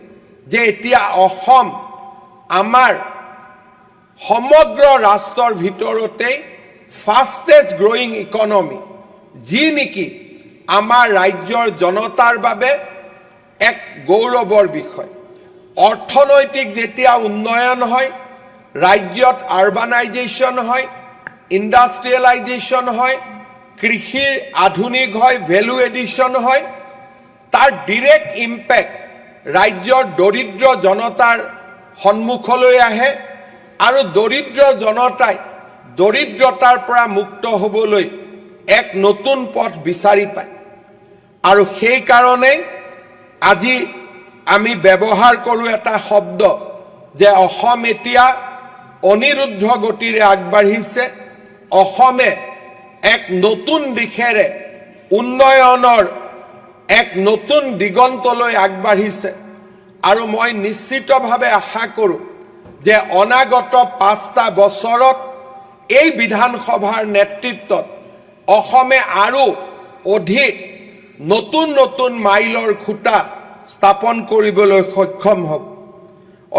যে এতিয়া অসম আমাৰ সমগ্ৰ ৰাষ্ট্ৰৰ ভিতৰতেই ফাষ্টেষ্ট গ্ৰয়িং ইকনমি, যি নেকি আমাৰ ৰাজ্যৰ জনতাৰ বাবে এক গৌৰৱৰ বিষয়। অৰ্থনৈতিক যেতিয়া উন্নয়ন হয়, ৰাজ্যত আৰবানাইজেশ্যন হয়, ইণ্ডাষ্ট্ৰিয়েলাইজেশ্যন হয়, কৃষিৰ আধুনিক হয়, ভেলু এডিশ্যন হয়, তাৰ ডিৰেক্ট ইম্পেক্ট ৰাজ্যৰ দৰিদ্ৰ জনতাৰ সন্মুখলৈ আহে আৰু দৰিদ্ৰ জনতাই দৰিদ্ৰতাৰ পৰা মুক্ত হ'বলৈ এক নতুন পথ বিচাৰি পায়। আৰু সেইকাৰণেই আজি আমি ব্যৱহাৰ কৰোঁ এটা শব্দ যে অসম এতিয়া অনিৰুদ্ধ গতিৰে আগবাঢ়িছে, অসমে এক নতুন দিশেৰে উন্নয়নৰ এক নতুন দিগন্তলৈ আগবাঢ়িছে। আৰু মই নিশ্চিতভাৱে আশা কৰোঁ যে অনাগত 5টা বছৰত এই বিধানসভাৰ নেতৃত্বত অসমে আৰু অধিক নতুন নতুন মাইলৰ খুঁটা স্থাপন কৰিবলৈ সক্ষম হ'ব।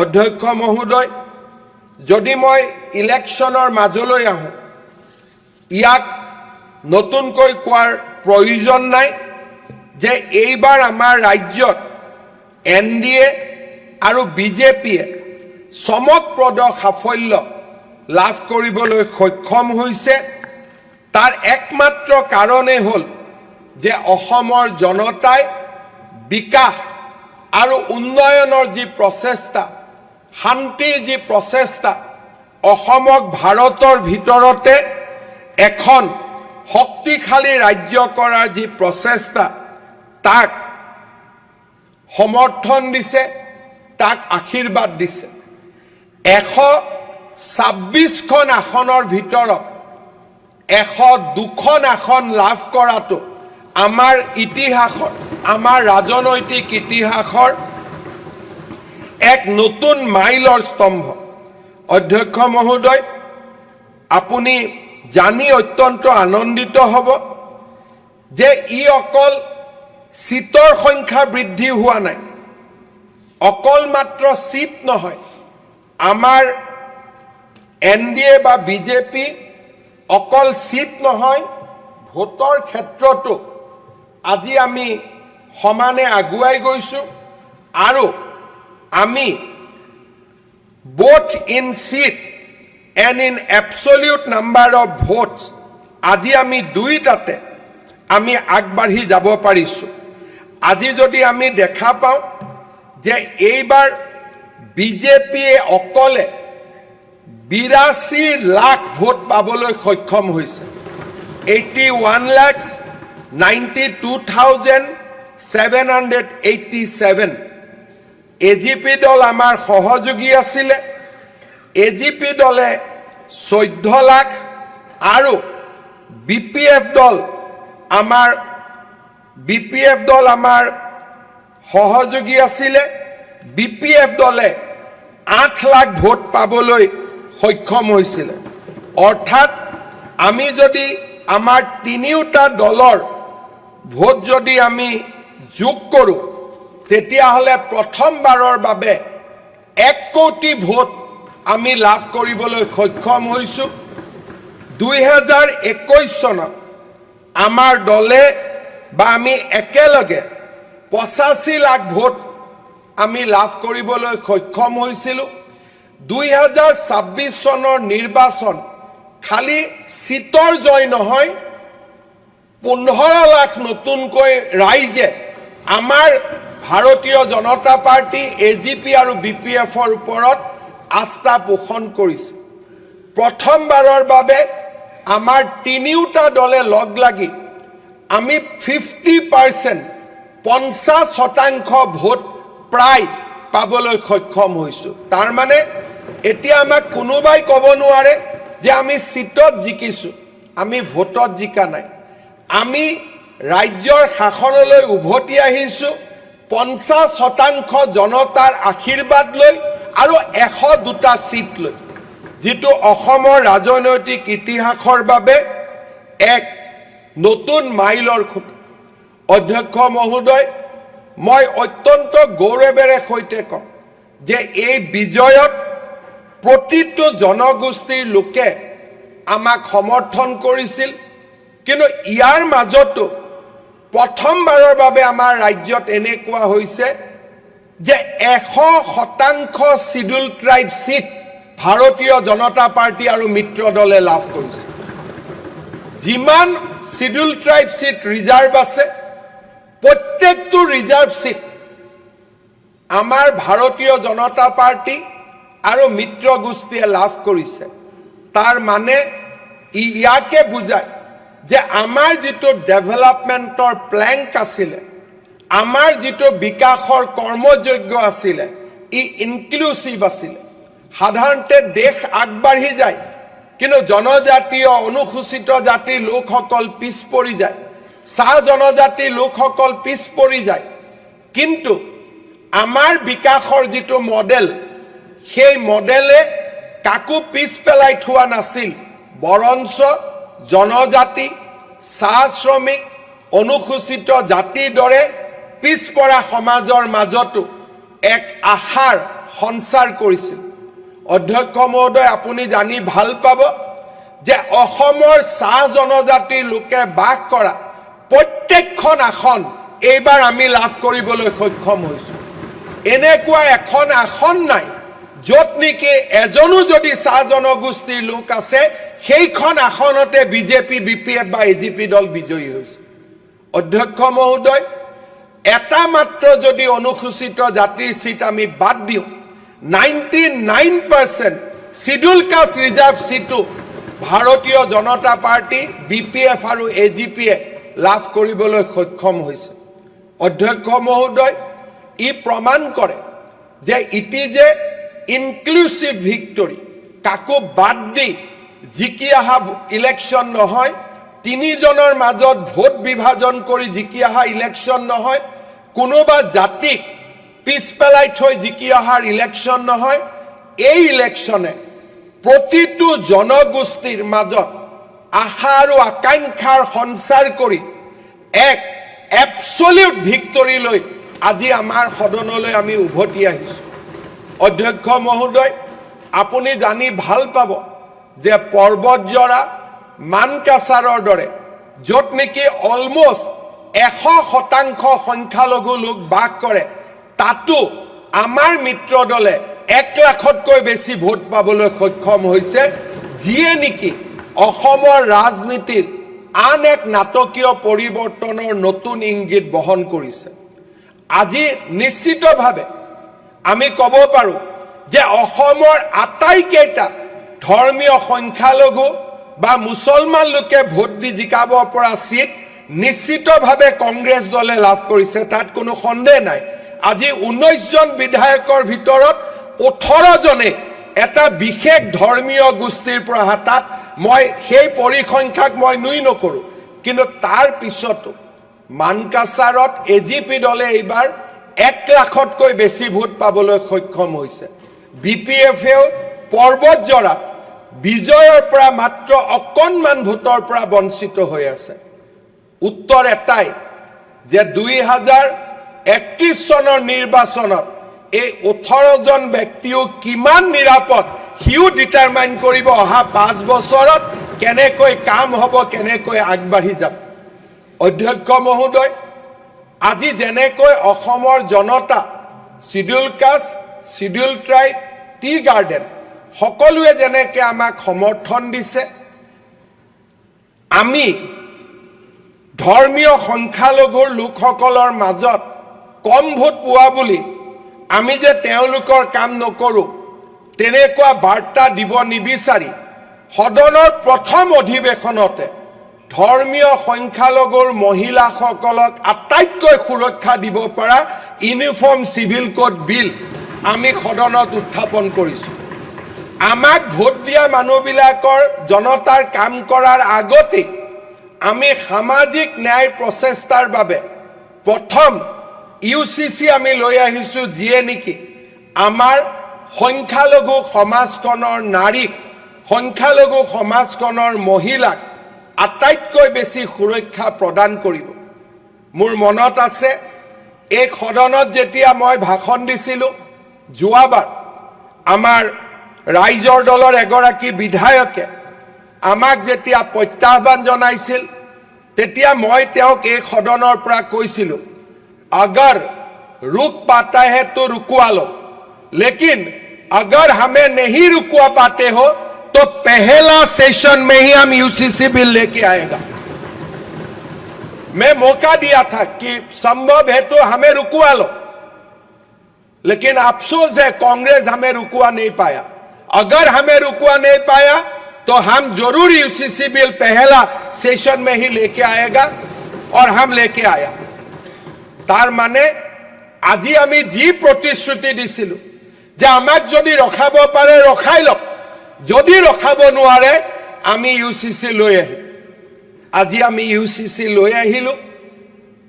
অধ্যক্ষ মহোদয়, যদি মই ইলেকশ্যনৰ মাজলৈ আহোঁ, ইয়াক নতুনকৈ কোৱাৰ প্ৰয়োজন নাই যে এইবাৰ আমাৰ ৰাজ্যত এনডিএ আৰু বিজেপিয়ে চমকপ্ৰদ সাফল্য লাভ কৰিবলৈ সক্ষম হৈছে। তাৰ একমাত্ৰ কাৰণেই হ'ল যে অসমৰ জনতাই বিকাশ আৰু উন্নয়নৰ যি প্ৰচেষ্টা, শান্তিৰ যি প্ৰচেষ্টা, অসমক ভাৰতৰ ভিতৰতে এখন শক্তিশালী ৰাজ্য কৰাৰ যি প্ৰচেষ্টা, তাক সমৰ্থন দিছে, তাক আশীৰ্বাদ দিছে। 126খন আসনৰ ভিতৰত 102খন আসন লাভ কৰাটো আমাৰ ইতিহাসত, আমাৰ ৰাজনৈতিক ইতিহাসৰ এক নতুন মাইলৰ স্তম্ভ। অধ্যক্ষ মহোদয়, আপুনি জানি অত্যন্ত আনন্দিত হ'ব যে ই অকল চিটৰ সংখ্যা বৃদ্ধি হোৱা নাই, অকল মাত্ৰ চিট নহয়, আমাৰ এনডিএ বা বিজেপি অকল চিট নহয়, ভোটৰ ক্ষেত্ৰতো আজি আমি সমানে আগুৱাই গৈছোঁ আৰু আমি both in seat and in absolute number of votes আজি আমি দুইটাতে আমি আগবাঢ়ি যাব পাৰিছোঁ। আজি যদি আমি দেখা পাওঁ যে এইবাৰ বিজেপিয়ে অকলে 82 লাখ ভোট পাবলৈ সক্ষম হৈছে, 81,92,787। এজিপি দল আমাৰ সহযোগী আছিলে। এজিপি দলে 14 লাখ আৰু বিপিএফ দল আমাৰ সহযোগী আছিলে। বিপিএফ দলে 8 লাখ ভোট পাবলৈ সক্ষম হৈছিলে। অৰ্থাৎ আমি যদি আমাৰ তিনিওটা দলৰ ভোট যদি আমি যোগ কৰোঁ, তেতিয়াহ'লে প্ৰথমবাৰৰ বাবে 1 কোটি ভোট আমি লাভ কৰিবলৈ সক্ষম হৈছোঁ। 2021 চনত আমাৰ দলে বা আমি একেলগে 85 লাখ ভোট আমি লাভ কৰিবলৈ সক্ষম হৈছিলোঁ। 2026 চনৰ নিৰ্বাচন খালী চিটৰ জয় নহয়, 15 লাখ নতুনকৈ ৰাইজে আমাৰ ভাৰতীয় জনতা পাৰ্টী, এজিপি আৰু বিপিএফৰ ওপৰত আস্থা পোষণ কৰিছে। প্ৰথমবাৰৰ বাবে আমাৰ তিনিওটা দলে লগ লাগি আমি 50%, 50% ভোট প্ৰায় পাবলৈ সক্ষম হৈছোঁ। তাৰমানে এতিয়া আমাক কোনোবাই ক'ব নোৱাৰে যে আমি চিটত জিকিছোঁ, আমি ভোটত জিকা নাই। আমি ৰাজ্যৰ শাসনলৈ উভতি আহিছোঁ। 50% জনতাৰ আশীৰ্বাদ লৈ আৰু 102টা চিট লৈ, যিটো অসমৰ ৰাজনৈতিক ইতিহাসৰ বাবে এক নতুন মাইলৰ খুঁটা। অধ্যক্ষ মহোদয়, মই অত্যন্ত গৌৰৱেৰে সৈতে কম যে এই বিজয়ত প্ৰতিটো জনগোষ্ঠীৰ লোকে আমাক সমৰ্থন কৰিছিল। কিন্তু ইয়াৰ মাজতো প্ৰথমবাৰৰ বাবে আমাৰ ৰাজ্যত এনেকুৱা হৈছে যে 100% চিডিউল ট্ৰাইব চিট ভাৰতীয় জনতা পাৰ্টী আৰু মিত্ৰ দলে লাভ কৰিছে। যিমান চিডিউল ট্ৰাইব চিট ৰিজাৰ্ভ আছে, প্ৰত্যেকটো ৰিজাৰ্ভ চিট আমাৰ ভাৰতীয় জনতা পাৰ্টী আৰু মিত্ৰ গোষ্ঠীয়ে লাভ কৰিছে। তাৰ মানে ই ইয়াকে বুজায় যে আমাৰ যিটো ডেভেলপমেণ্টৰ প্লেংক আছিলে, আমাৰ যিটো বিকাশৰ কৰ্মযজ্ঞ আছিলে, ই ইনক্লুচিভ আছিলে। সাধাৰণতে দেশ আগবাঢ়ি যায়, কিন্তু জনজাতীয়, অনুসূচিত জাতিৰ লোকসকল পিছ পৰি যায়, চাহ জনজাতিৰ লোকসকল পিছ পৰি যায়। কিন্তু আমাৰ বিকাশৰ যিটো মডেল, সেই মডেলে কাকো পিছ পেলাই থোৱা নাছিল, বৰঞ্চ জনজাতি, চাহ শ্ৰমিক, অনুসূচিত জাতিৰ দৰে পিছপৰা সমাজৰ মাজতো এক আশাৰ সঞ্চাৰ কৰিছিল। অধ্যক্ষ মহোদয়, আপুনি জানি ভাল পাব যে অসমৰ চাহ জনজাতিৰ লোকে বাস কৰা প্ৰত্যেকখন আসন এইবাৰ আমি লাভ কৰিবলৈ সক্ষম হৈছোঁ। এনেকুৱা এখন আসন নাই য'ত নেকি এজনো যদি চাহ জনগোষ্ঠীৰ লোক আছে, সেইখন আসনতে বিজেপি, বিপিএফ বা এজিপি দল বিজয়ী হৈছে। অধ্যক্ষ মহোদয়, এটা মাত্ৰ যদি অনুসূচিত জাতিৰ চিট আমি বাদ দিওঁ, 99% চিডিউল কাষ্ট ৰিজাৰ্ভ চিটো ভাৰতীয় জনতা পাৰ্টী, বিপিএফ আৰু এজিপিয়ে লাভ কৰিবলৈ সক্ষম হৈছে। অধ্যক্ষ মহোদয়, ই প্ৰমাণ কৰে যে it is a inclusive victory। কাকো বাদ দি জিকি অহা ইলেকশ্যন নহয়, তিনিজনৰ মাজত ভোট বিভাজন কৰি জিকি অহা ইলেকশ্যন নহয়, কোনোবা জাতিক পিছ পেলাই থৈ জিকি অহাৰ ইলেকশ্যন নহয়। এই ইলেকশ্যনে প্ৰতিটো জনগোষ্ঠীৰ মাজত আশা আৰু আকাংক্ষাৰ সঞ্চাৰ কৰি এক এবছলিউট ভিক্টৰী লৈ আজি আমাৰ সদনলৈ আমি উভতি আহিছোঁ। অধ্যক্ষ মহোদয়, আপুনি জানি ভাল পাব যে পৰ্বতজৰা, মানকাছাৰৰ দৰে য'ত নেকি অলমষ্ট 100% সংখ্যালঘু লোক বাস কৰে, তাতো আমাৰ মিত্ৰ দলে 1 লাখতকৈ বেছি ভোট পাবলৈ সক্ষম হৈছে, যিয়ে নেকি অসমৰ ৰাজনীতিৰ আন এক নাটকীয় পৰিৱৰ্তনৰ নতুন ইংগিত বহন কৰিছে। আজি নিশ্চিতভাৱে আমি ক'ব পাৰোঁ যে অসমৰ আটাইকেইটা ধৰ্মীয় সংখ্যালঘু বা মুছলমান লোকে ভোট দি জিকাব পৰা চিট নিশ্চিতভাৱে কংগ্ৰেছ দলে লাভ কৰিছে, তাত কোনো সন্দেহ নাই। আজি 19জন বিধায়কৰ ভিতৰত 18জনে এটা বিশেষ ধৰ্মীয় গোষ্ঠীৰ পৰা অহা। তাত মই সেই পৰিসংখ্যাক মই নুই নকৰোঁ। কিন্তু তাৰ পিছতো মানকাছাৰত এজিপি দলে এইবাৰ 1 লাখতকৈ বেছি ভোট পাবলৈ সক্ষম হৈছে। বিপিএফেও পৰ্বতজৰাত বিজয়ৰ পৰা মাত্ৰ অকণমান ভোটৰ পৰা বঞ্চিত হৈ আছে। উত্তৰ এটাই যে 2031 চনৰ নিৰ্বাচনত এই 18জন ব্যক্তিও কিমান নিৰাপদ, সিও ডিটাৰমাইন কৰিব অহা 5 বছৰত কেনেকৈ কাম হ'ব, কেনেকৈ আগবাঢ়ি যাব। অধ্যক্ষ মহোদয়, আজি যেনেকৈ অসমৰ জনতা, schedule caste, schedule tribe, tea garden সকলোৱে যেনেকৈ আমাক সমৰ্থন দিছে, আমি ধৰ্মীয় সংখ্যালঘুৰ লোকসকলৰ মাজত কম ভোট পোৱা বুলি আমি যে তেওঁলোকৰ কাম নকৰোঁ, তেনেকুৱা বাৰ্তা দিব নিবিচাৰি সদনৰ প্ৰথম অধিৱেশনতে ধৰ্মীয় সংখ্যালঘুৰ মহিলাসকলক আটাইতকৈ সুৰক্ষা দিব পৰা ইউনিফৰ্ম চিভিল কোড বিল আমি সদনত উত্থাপন কৰিছোঁ। আমাক ভোট দিয়া মানুহবিলাকৰ জনতাৰ কাম কৰাৰ আগতেই আমি সামাজিক ন্যায়ৰ প্ৰচেষ্টাৰ বাবে প্ৰথম ইউ চি চি আমি লৈ আহিছোঁ, যিয়ে নেকি আমাৰ সংখ্যালঘু সমাজখনৰ নাৰীক, সংখ্যালঘু সমাজখনৰ মহিলাক আটাইতকৈ বেছি সুৰক্ষা প্ৰদান কৰিব। মোৰ মনত আছে, এই সদনত যেতিয়া মই ভাষণ দিছিলোঁ যোৱাবাৰ, আমাৰ ৰাইজৰ দলৰ এগৰাকী বিধায়কে আমাক যেতিয়া প্ৰত্যাহ্বান জনাইছিল, তেতিয়া মই তেওঁক এই সদনৰ পৰা কৈছিলোঁ, "अगर रुक पाता है तो रुकवा लो, लेकिन अगर हमें नहीं रुकवा पाते हो तो पहला सेशन में ही हम यूसीसी बिल लेके आएगा।" मैं मौका दिया था कि संभव है तो हमें रुकवा लो, लेकिन अफसोस है, कांग्रेस हमें रुकवा नहीं पाया। अगर हमें रुकवा नहीं पाया तो हम जरूर यूसीसी बिल पहला सेशन में ही लेके आएगा और हम लेके आया। তাৰ মানে আজি আমি যি প্ৰতিশ্ৰুতি দিছিলোঁ যে আমাক যদি ৰখাব পাৰে ৰখাই লওক, যদি ৰখাব নোৱাৰে আমি ইউ চি চি লৈ আহিম, আজি আমি ইউ চি চি লৈ আহিলোঁ।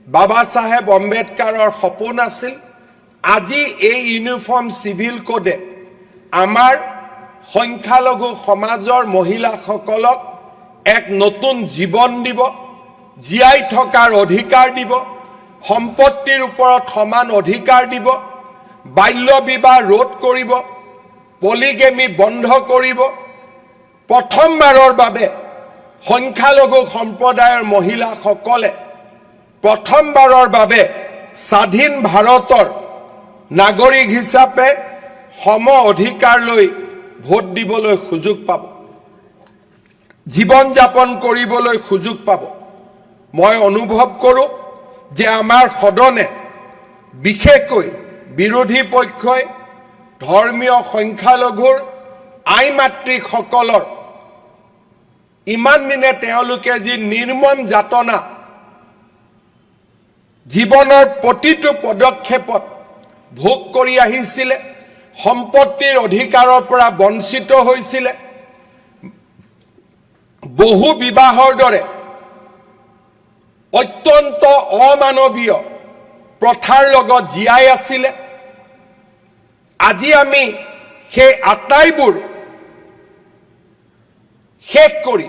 বাবা চাহেব আম্বেদকাৰৰ সপোন আছিল। আজি এই ইউনিফৰ্ম চিভিল কোডে আমাৰ সংখ্যালঘু সমাজৰ মহিলাসকলক এক নতুন জীৱন দিব, জীয়াই থকাৰ অধিকাৰ দিব, সম্পত্তিৰ ওপৰত সমান অধিকাৰ দিব, বাল্য বিবাহ ৰোধ কৰিব, পলিগেমি বন্ধ কৰিব। প্ৰথমবাৰৰ বাবে সংখ্যালঘু সম্প্ৰদায়ৰ মহিলাসকলে প্ৰথমবাৰৰ বাবে স্বাধীন ভাৰতৰ নাগৰিক হিচাপে সম অধিকাৰ লৈ ভোট দিবলৈ সুযোগ পাব, জীৱন যাপন কৰিবলৈ সুযোগ পাব। মই অনুভৱ কৰোঁ যে আমাৰ সদনে, বিশেষকৈ বিৰোধী পক্ষই ধৰ্মীয় সংখ্যালঘুৰ আই মাতৃসকলৰ ইমান দিনে তেওঁলোকে যি নিৰ্মম যাতনা জীৱনৰ প্ৰতিটো পদক্ষেপত ভোগ কৰি আহিছিলে, সম্পত্তিৰ অধিকাৰৰ পৰা বঞ্চিত হৈছিলে, বহু বিবাহৰ দৰে অত্যন্ত অমানৱীয় প্ৰথাৰ লগত জীয়াই আছিলে, আজি আমি সেই আটাইবোৰ শেষ কৰি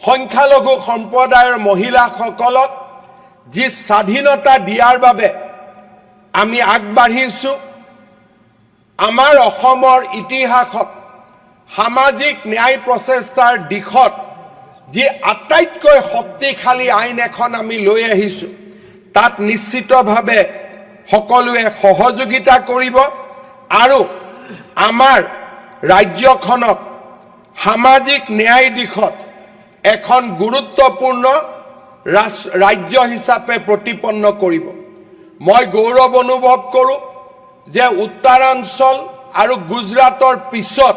সংখ্যালঘু সম্প্ৰদায়ৰ মহিলাসকলক যি স্বাধীনতা দিয়াৰ বাবে আমি আগবাঢ়িছোঁ, আমাৰ অসমৰ ইতিহাসত সামাজিক ন্যায় প্ৰচেষ্টাৰ দিশত যি আটাইতকৈ শক্তিশালী আইন এখন আমি লৈ আহিছোঁ, তাত নিশ্চিতভাৱে সকলোৱে সহযোগিতা কৰিব আৰু আমাৰ ৰাজ্যখনক সামাজিক ন্যায় দিশত এখন গুৰুত্বপূৰ্ণ ৰাজ্য হিচাপে প্ৰতিপন্ন কৰিব। মই গৌৰৱ অনুভৱ কৰোঁ যে উত্তৰাঞ্চল আৰু গুজৰাটৰ পিছত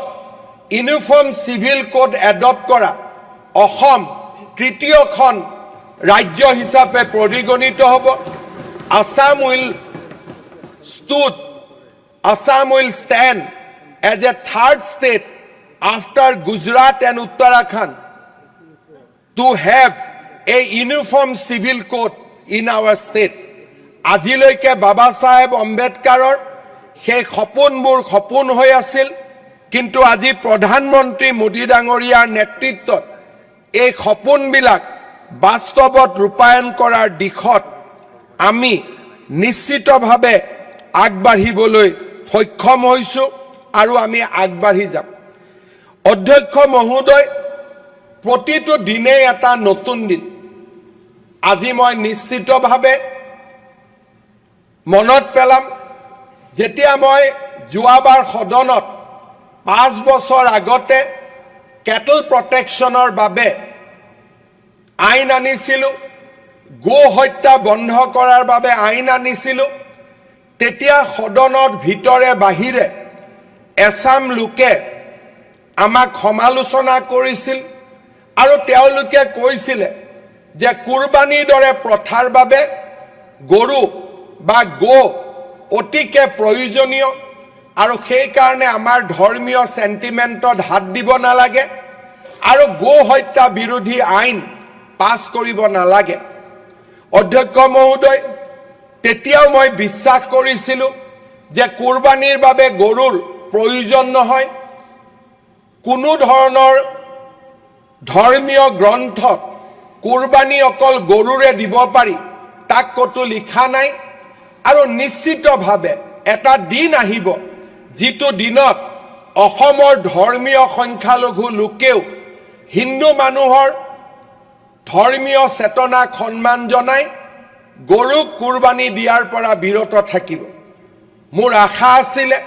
ইউনিফৰ্ম চিভিল কোড এডপ্ট কৰা অসম তৃতীয়খন ৰাজ্য হিচাপে পৰিগণিত হ'ব। Assam will stand as a third state after Gujarat and Uttarakhand to have a uniform civil code in our state. আজিলৈকে বাবা চাহেব আম্বেদকাৰৰ সেই সপোনবোৰ সপোন হৈ আছিল, কিন্তু আজি প্ৰধানমন্ত্ৰী মোদী ডাঙৰীয়াৰ নেতৃত্বত এই সপোনবিলাক বাস্তৱত ৰূপায়ণ কৰাৰ দিশত আমি নিশ্চিতভাৱে আগবাঢ়িবলৈ সক্ষম হৈছোঁ আৰু আমি আগবাঢ়ি যাম। অধ্যক্ষ মহোদয়, প্ৰতিটো দিনেই এটা নতুন দিন। আজি মই নিশ্চিতভাৱে মনত পেলাম, যেতিয়া মই যোৱাবাৰ সদনত 5 বছৰ আগতে কেটল প্ৰটেকশ্যনৰ বাবে আইন আনিছিলোঁ, গো হত্যা বন্ধ কৰাৰ বাবে আইন আনিছিলোঁ, তেতিয়া সদনত ভিতৰে বাহিৰে এচাম লোকে আমাক সমালোচনা কৰিছিল আৰু তেওঁলোকে কৈছিলে যে কুৰবানীৰ দৰে প্ৰথাৰ বাবে গৰু বা গো অতিকে প্ৰয়োজনীয় আৰু সেইকাৰণে আমাৰ ধৰ্মীয় চেণ্টিমেণ্টত হাত দিব নালাগে আৰু গো হত্যা বিৰোধী আইন পাছ কৰিব নালাগে। অধ্যক্ষ মহোদয়, তেওঁলোকে তেতিয়াও মই বিশ্বাস কৰিছিলোঁ যে কোৰবানীৰ বাবে গৰুৰ প্ৰয়োজন নহয়। কোনো ধৰণৰ ধৰ্মীয় গ্ৰন্থত কোৰবানী অকল গৰুৰে দিব পাৰি, তাক ক'তো লিখা নাই। আৰু নিশ্চিতভাৱে এটা দিন আহিব, যিটো দিনত অসমৰ ধৰ্মীয় সংখ্যালঘু লোকেও হিন্দু মানুহৰ ধৰ্মীয় চেতনাক সন্মান জনাই গৰুক কোৰবানী দিয়াৰ পৰা বিৰত থাকিব। মোৰ আশা আছিলে,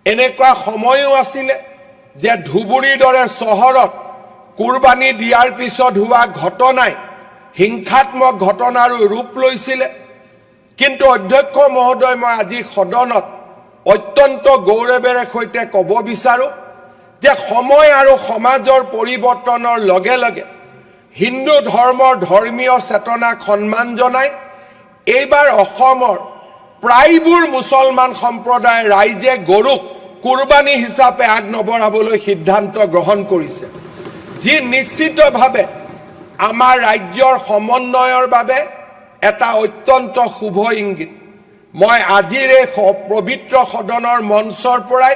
এনেকুৱা সময়ো আছিলে যে ধুবুৰীৰ দৰে চহৰত কোৰবানী দিয়াৰ পিছত হোৱা ঘটনাই হিংসাত্মক ঘটনাৰো ৰূপ লৈছিলে। কিন্তু অধ্যক্ষ মহোদয়, মই আজি সদনত অত্যন্ত গৌৰৱেৰে সৈতে ক'ব বিচাৰোঁ যে সময় আৰু সমাজৰ পৰিৱৰ্তনৰ লগে লগে হিন্দু ধৰ্মৰ ধৰ্মীয় চেতনাক সন্মান জনাই এইবাৰ অসমৰ প্ৰায়বোৰ মুছলমান সম্প্ৰদায়ৰ ৰাইজে গৰুক কোৰবানী হিচাপে আগ নবঢ়াবলৈ সিদ্ধান্ত গ্ৰহণ কৰিছে, যি নিশ্চিতভাৱে আমাৰ ৰাজ্যৰ সমন্বয়ৰ বাবে এটা অত্যন্ত শুভ ইংগিত। মই আজিৰ এই পবিত্ৰ সদনৰ মঞ্চৰ পৰাই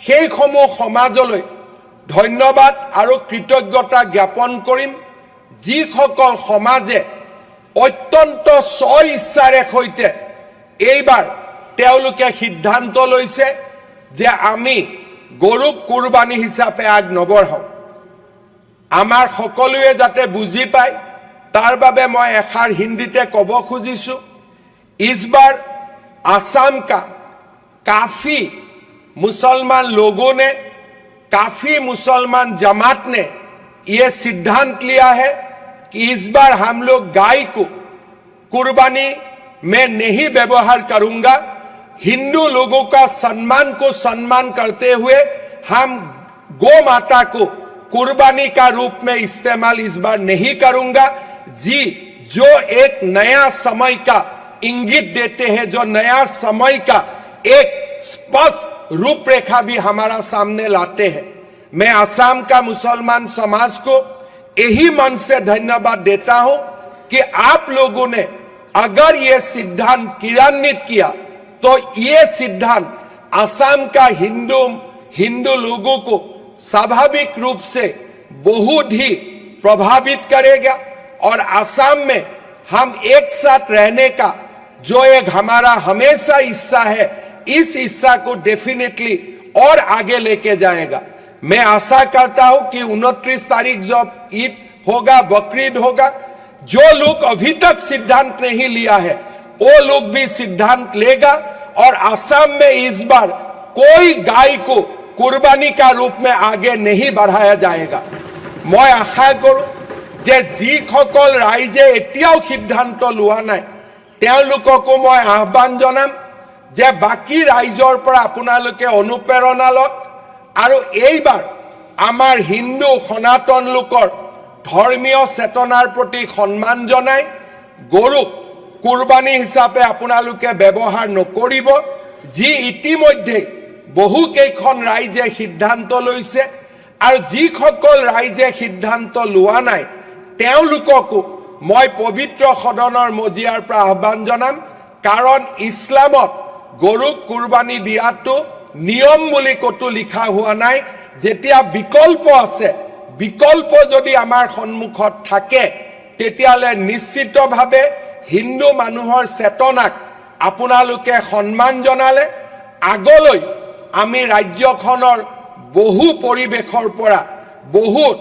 সেইসমূহ সমাজলৈ ধন্যবাদ আৰু কৃতজ্ঞতা জ্ঞাপন কৰিম, যিসকল সমাজে অত্যন্ত স্ব ইচ্ছাৰে সৈতে এইবাৰ তেওঁলোকে সিদ্ধান্ত লৈছে যে আমি গৰুক কোৰবানী হিচাপে আগ নবঢ়াওঁ। আমাৰ সকলোৱে যাতে বুজি পায়, তাৰ বাবে মই এষাৰ হিন্দীতে ক'ব খুজিছোঁ। इस बार असम का काफी मुसलमान लोगों ने, काफी मुसलमान जमात ने ये सिद्धांत लिया है कि इस बार हम लोग गाय को कुर्बानी में नहीं व्यवहार करूंगा। हिंदू लोगों का सम्मान को सम्मान करते हुए हम गौ माता को कुर्बानी का रूप में इस्तेमाल इस बार नहीं करूंगा। जी, जो एक नया समय का इंगित देते हैं, जो नया समय का एक स्पष्ट रूपरेखा भी हमारा सामने लाते हैं। मैं असम का मुसलमान समाज को यही मन से धन्यवाद देता हूं कि आप लोगों ने अगर ये सिद्धांत क्रियान्वित किया, तो ये सिद्धांत असम का हिंदू हिंदू लोगों को स्वाभाविक रूप से बहुत ही प्रभावित करेगा और असम में हम एक साथ रहने का जो एक हमारा हमेशा इच्छा है, इस इच्छा को डेफिनेटली और आगे लेके जाएगा। मैं आशा करता हूं कि 29 तारीख जब ईद होगा, बकरीद होगा, जो लोग अभी तक सिद्धांत नहीं लिया है, वो लोग भी सिद्धांत लेगा और असम में इस बार कोई गाय को कुर्बानी का रूप में आगे नहीं बढ़ाया जाएगा। মই আশা কৰোঁ যে যিসকল ৰাইজে এতিয়াও সিদ্ধান্ত লোৱা নাই, তেওঁলোককো মই আহ্বান জনাম যে বাকী ৰাইজৰ পৰা আপোনালোকে অনুপ্ৰেৰণা লওক আৰু এইবাৰ আমাৰ হিন্দু সনাতন লোকৰ ধৰ্মীয় চেতনাৰ প্ৰতি সন্মান জনাই গৰুক কুৰবানী হিচাপে আপোনালোকে ব্যৱহাৰ নকৰিব। যি ইতিমধ্যে বহুকেইখন ৰাইজে সিদ্ধান্ত লৈছে আৰু যিসকল ৰাইজে সিদ্ধান্ত লোৱা নাই, তেওঁলোককো মই পবিত্ৰ সদনৰ মজিয়াৰ পৰা আহ্বান জনাম, কাৰণ ইছলামত গৰুক কুৰবানী দিয়াটো নিয়ম বুলি ক'তো লিখা হোৱা নাই। যেতিয়া বিকল্প আছে, বিকল্প যদি আমাৰ সন্মুখত থাকে, তেতিয়াহ'লে নিশ্চিতভাৱে হিন্দু মানুহৰ চেতনাক আপোনালোকে সন্মান জনালে আগলৈ আমি ৰাজ্যখনৰ বহু পৰিৱেশৰ পৰা, বহুত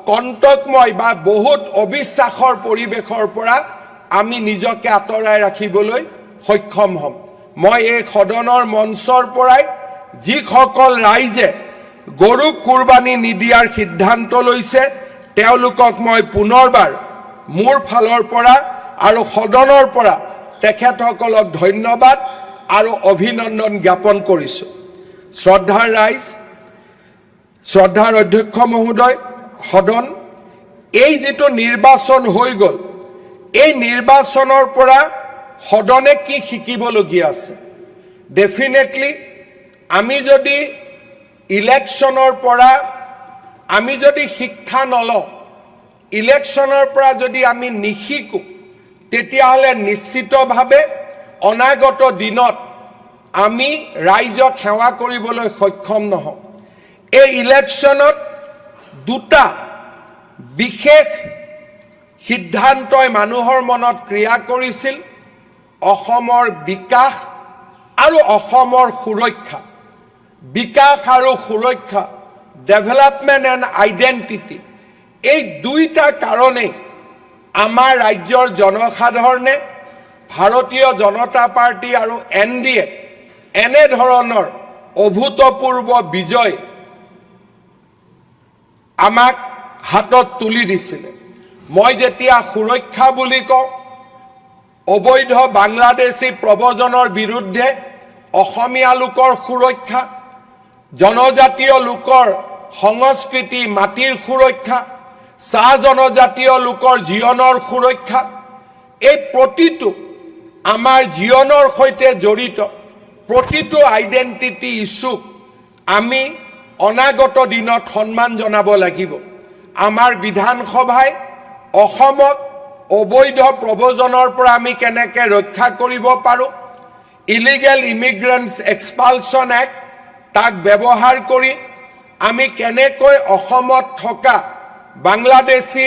কণ্টকময় বা বহুত অবিশ্বাসৰ পৰিৱেশৰ পৰা আমি নিজকে আঁতৰাই ৰাখিবলৈ সক্ষম হ'ম। মই এই সদনৰ মঞ্চৰ পৰাই যিসকল ৰাইজে গৰুক কুৰবানী নিদিয়াৰ সিদ্ধান্ত লৈছে, তেওঁলোকক মই পুনৰবাৰ মোৰ ফালৰ পৰা আৰু সদনৰ পৰা তেখেতসকলক ধন্যবাদ আৰু অভিনন্দন জ্ঞাপন কৰিছোঁ। শ্ৰদ্ধাৰ ৰাইজ, শ্ৰদ্ধাৰ অধ্যক্ষ মহোদয়, সদন, এই যিটো নিৰ্বাচন হৈ গ'ল, এই নিৰ্বাচনৰ পৰা সদনে কি শিকিবলগীয়া আছে? ডেফিনেটলি আমি যদি ইলেকশ্যনৰ পৰা আমি যদি শিক্ষা নলওঁ, ইলেকশ্যনৰ পৰা যদি আমি নিশিকোঁ, তেতিয়াহ'লে নিশ্চিতভাৱে অনাগত দিনত আমি ৰাইজক সেৱা কৰিবলৈ সক্ষম নহওঁ। এই ইলেকশ্যনত দুটা বিশেষ সিদ্ধান্তই মানুহৰ মনত ক্ৰিয়া কৰিছিল, অসমৰ বিকাশ আৰু অসমৰ সুৰক্ষা। বিকাশ আৰু সুৰক্ষা, ডেভেলপমেণ্ট এণ্ড আইডেণ্টিটি, এই দুইটা কাৰণেই আমাৰ ৰাজ্যৰ জনসাধাৰণে ভাৰতীয় জনতা পাৰ্টী আৰু এনডিএ এনেধৰণৰ অভূতপূৰ্ব বিজয় আমাক হাতত তুলি দিছিলে। মই যেতিয়া সুৰক্ষা বুলি কওঁ, অবৈধ বাংলাদেশী প্ৰব্ৰজনৰ বিৰুদ্ধে অসমীয়া লোকৰ সুৰক্ষা, জনজাতীয় লোকৰ সংস্কৃতি, মাটিৰ সুৰক্ষা, চাহ জনজাতীয় লোকৰ জীৱনৰ সুৰক্ষা, এই প্ৰতিটো আমাৰ জীৱনৰ সৈতে জড়িত প্ৰতিটো আইডেণ্টিটি ইছ্যুক আমি অনাগত দিনত সন্মান জনাব লাগিব। আমাৰ বিধানসভাই অসমক অবৈধ প্ৰব্ৰজনৰ পৰা আমি কেনেকৈ ৰক্ষা কৰিব পাৰোঁ, ইলিগেল ইমিগ্ৰেণ্টছ এক্সপালছন এক্ট, তাক ব্যৱহাৰ কৰি আমি কেনেকৈ অসমত থকা বাংলাদেশী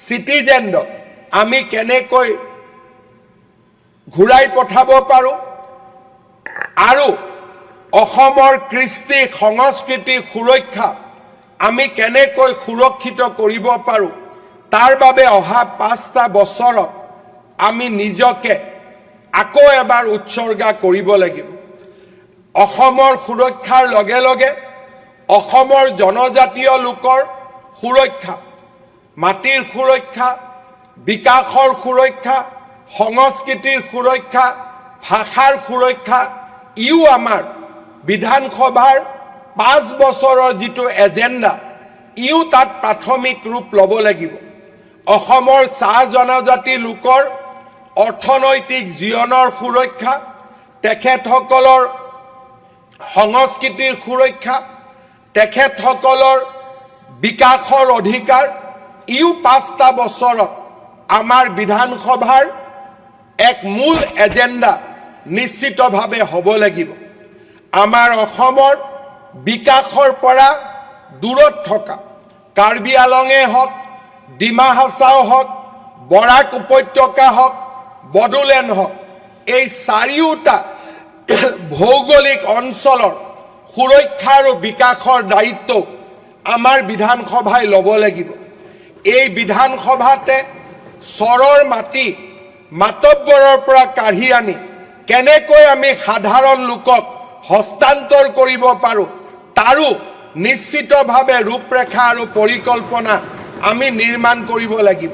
চিটিজেনক আমি কেনেকৈ ঘূৰাই পঠাব পাৰোঁ আৰু অসমৰ কৃষ্টি সংস্কৃতি সুৰক্ষা আমি কেনেকৈ সুৰক্ষিত কৰিব পাৰোঁ, তাৰ বাবে অহা 5টা বছৰত আমি নিজকে আকৌ এবাৰ উৎসৰ্গা কৰিব লাগিব। অসমৰ সুৰক্ষাৰ লগে লগে অসমৰ জনজাতীয় লোকৰ সুৰক্ষা, মাটিৰ সুৰক্ষা, বিকাশৰ সুৰক্ষা, সংস্কৃতিৰ সুৰক্ষা, ভাষাৰ সুৰক্ষা, ইও আমাৰ বিধানসভাৰ 5 বছৰৰ যিটো এজেণ্ডা, ইও তাত প্ৰাথমিক ৰূপ ল'ব লাগিব। অসমৰ চাহ জনজাতি লোকৰ অৰ্থনৈতিক জীৱনৰ সুৰক্ষা, তেখেতসকলৰ সংস্কৃতিৰ সুৰক্ষা, তেখেতসকলৰ বিকাশৰ অধিকাৰ, ইও 5টা বছৰত আমাৰ বিধানসভাৰ এক মূল এজেণ্ডা নিশ্চিতভাৱে হ'ব লাগিব। আমাৰ অসমৰ বিকাশৰ পৰা দূৰত থকা কাৰ্বি আলঙে হওক, ডিমা হাছাও হওক, বৰাক উপত্যকা হওক, বডোলেণ্ড হওক, এই চাৰিওটা ভৌগোলিক অঞ্চলৰ সুৰক্ষা আৰু বিকাশৰ দায়িত্ব আমাৰ বিধানসভাই ল'ব লাগিব। এই বিধানসভাতে চৰৰ মাটি মাতব্বৰৰ পৰা কাঢ়ি আনি কেনেকৈ আমি সাধাৰণ লোকক হস্তান্তৰ কৰিব পাৰোঁ, তাৰো নিশ্চিতভাৱে ৰূপৰেখা আৰু পৰিকল্পনা আমি নিৰ্মাণ কৰিব লাগিব।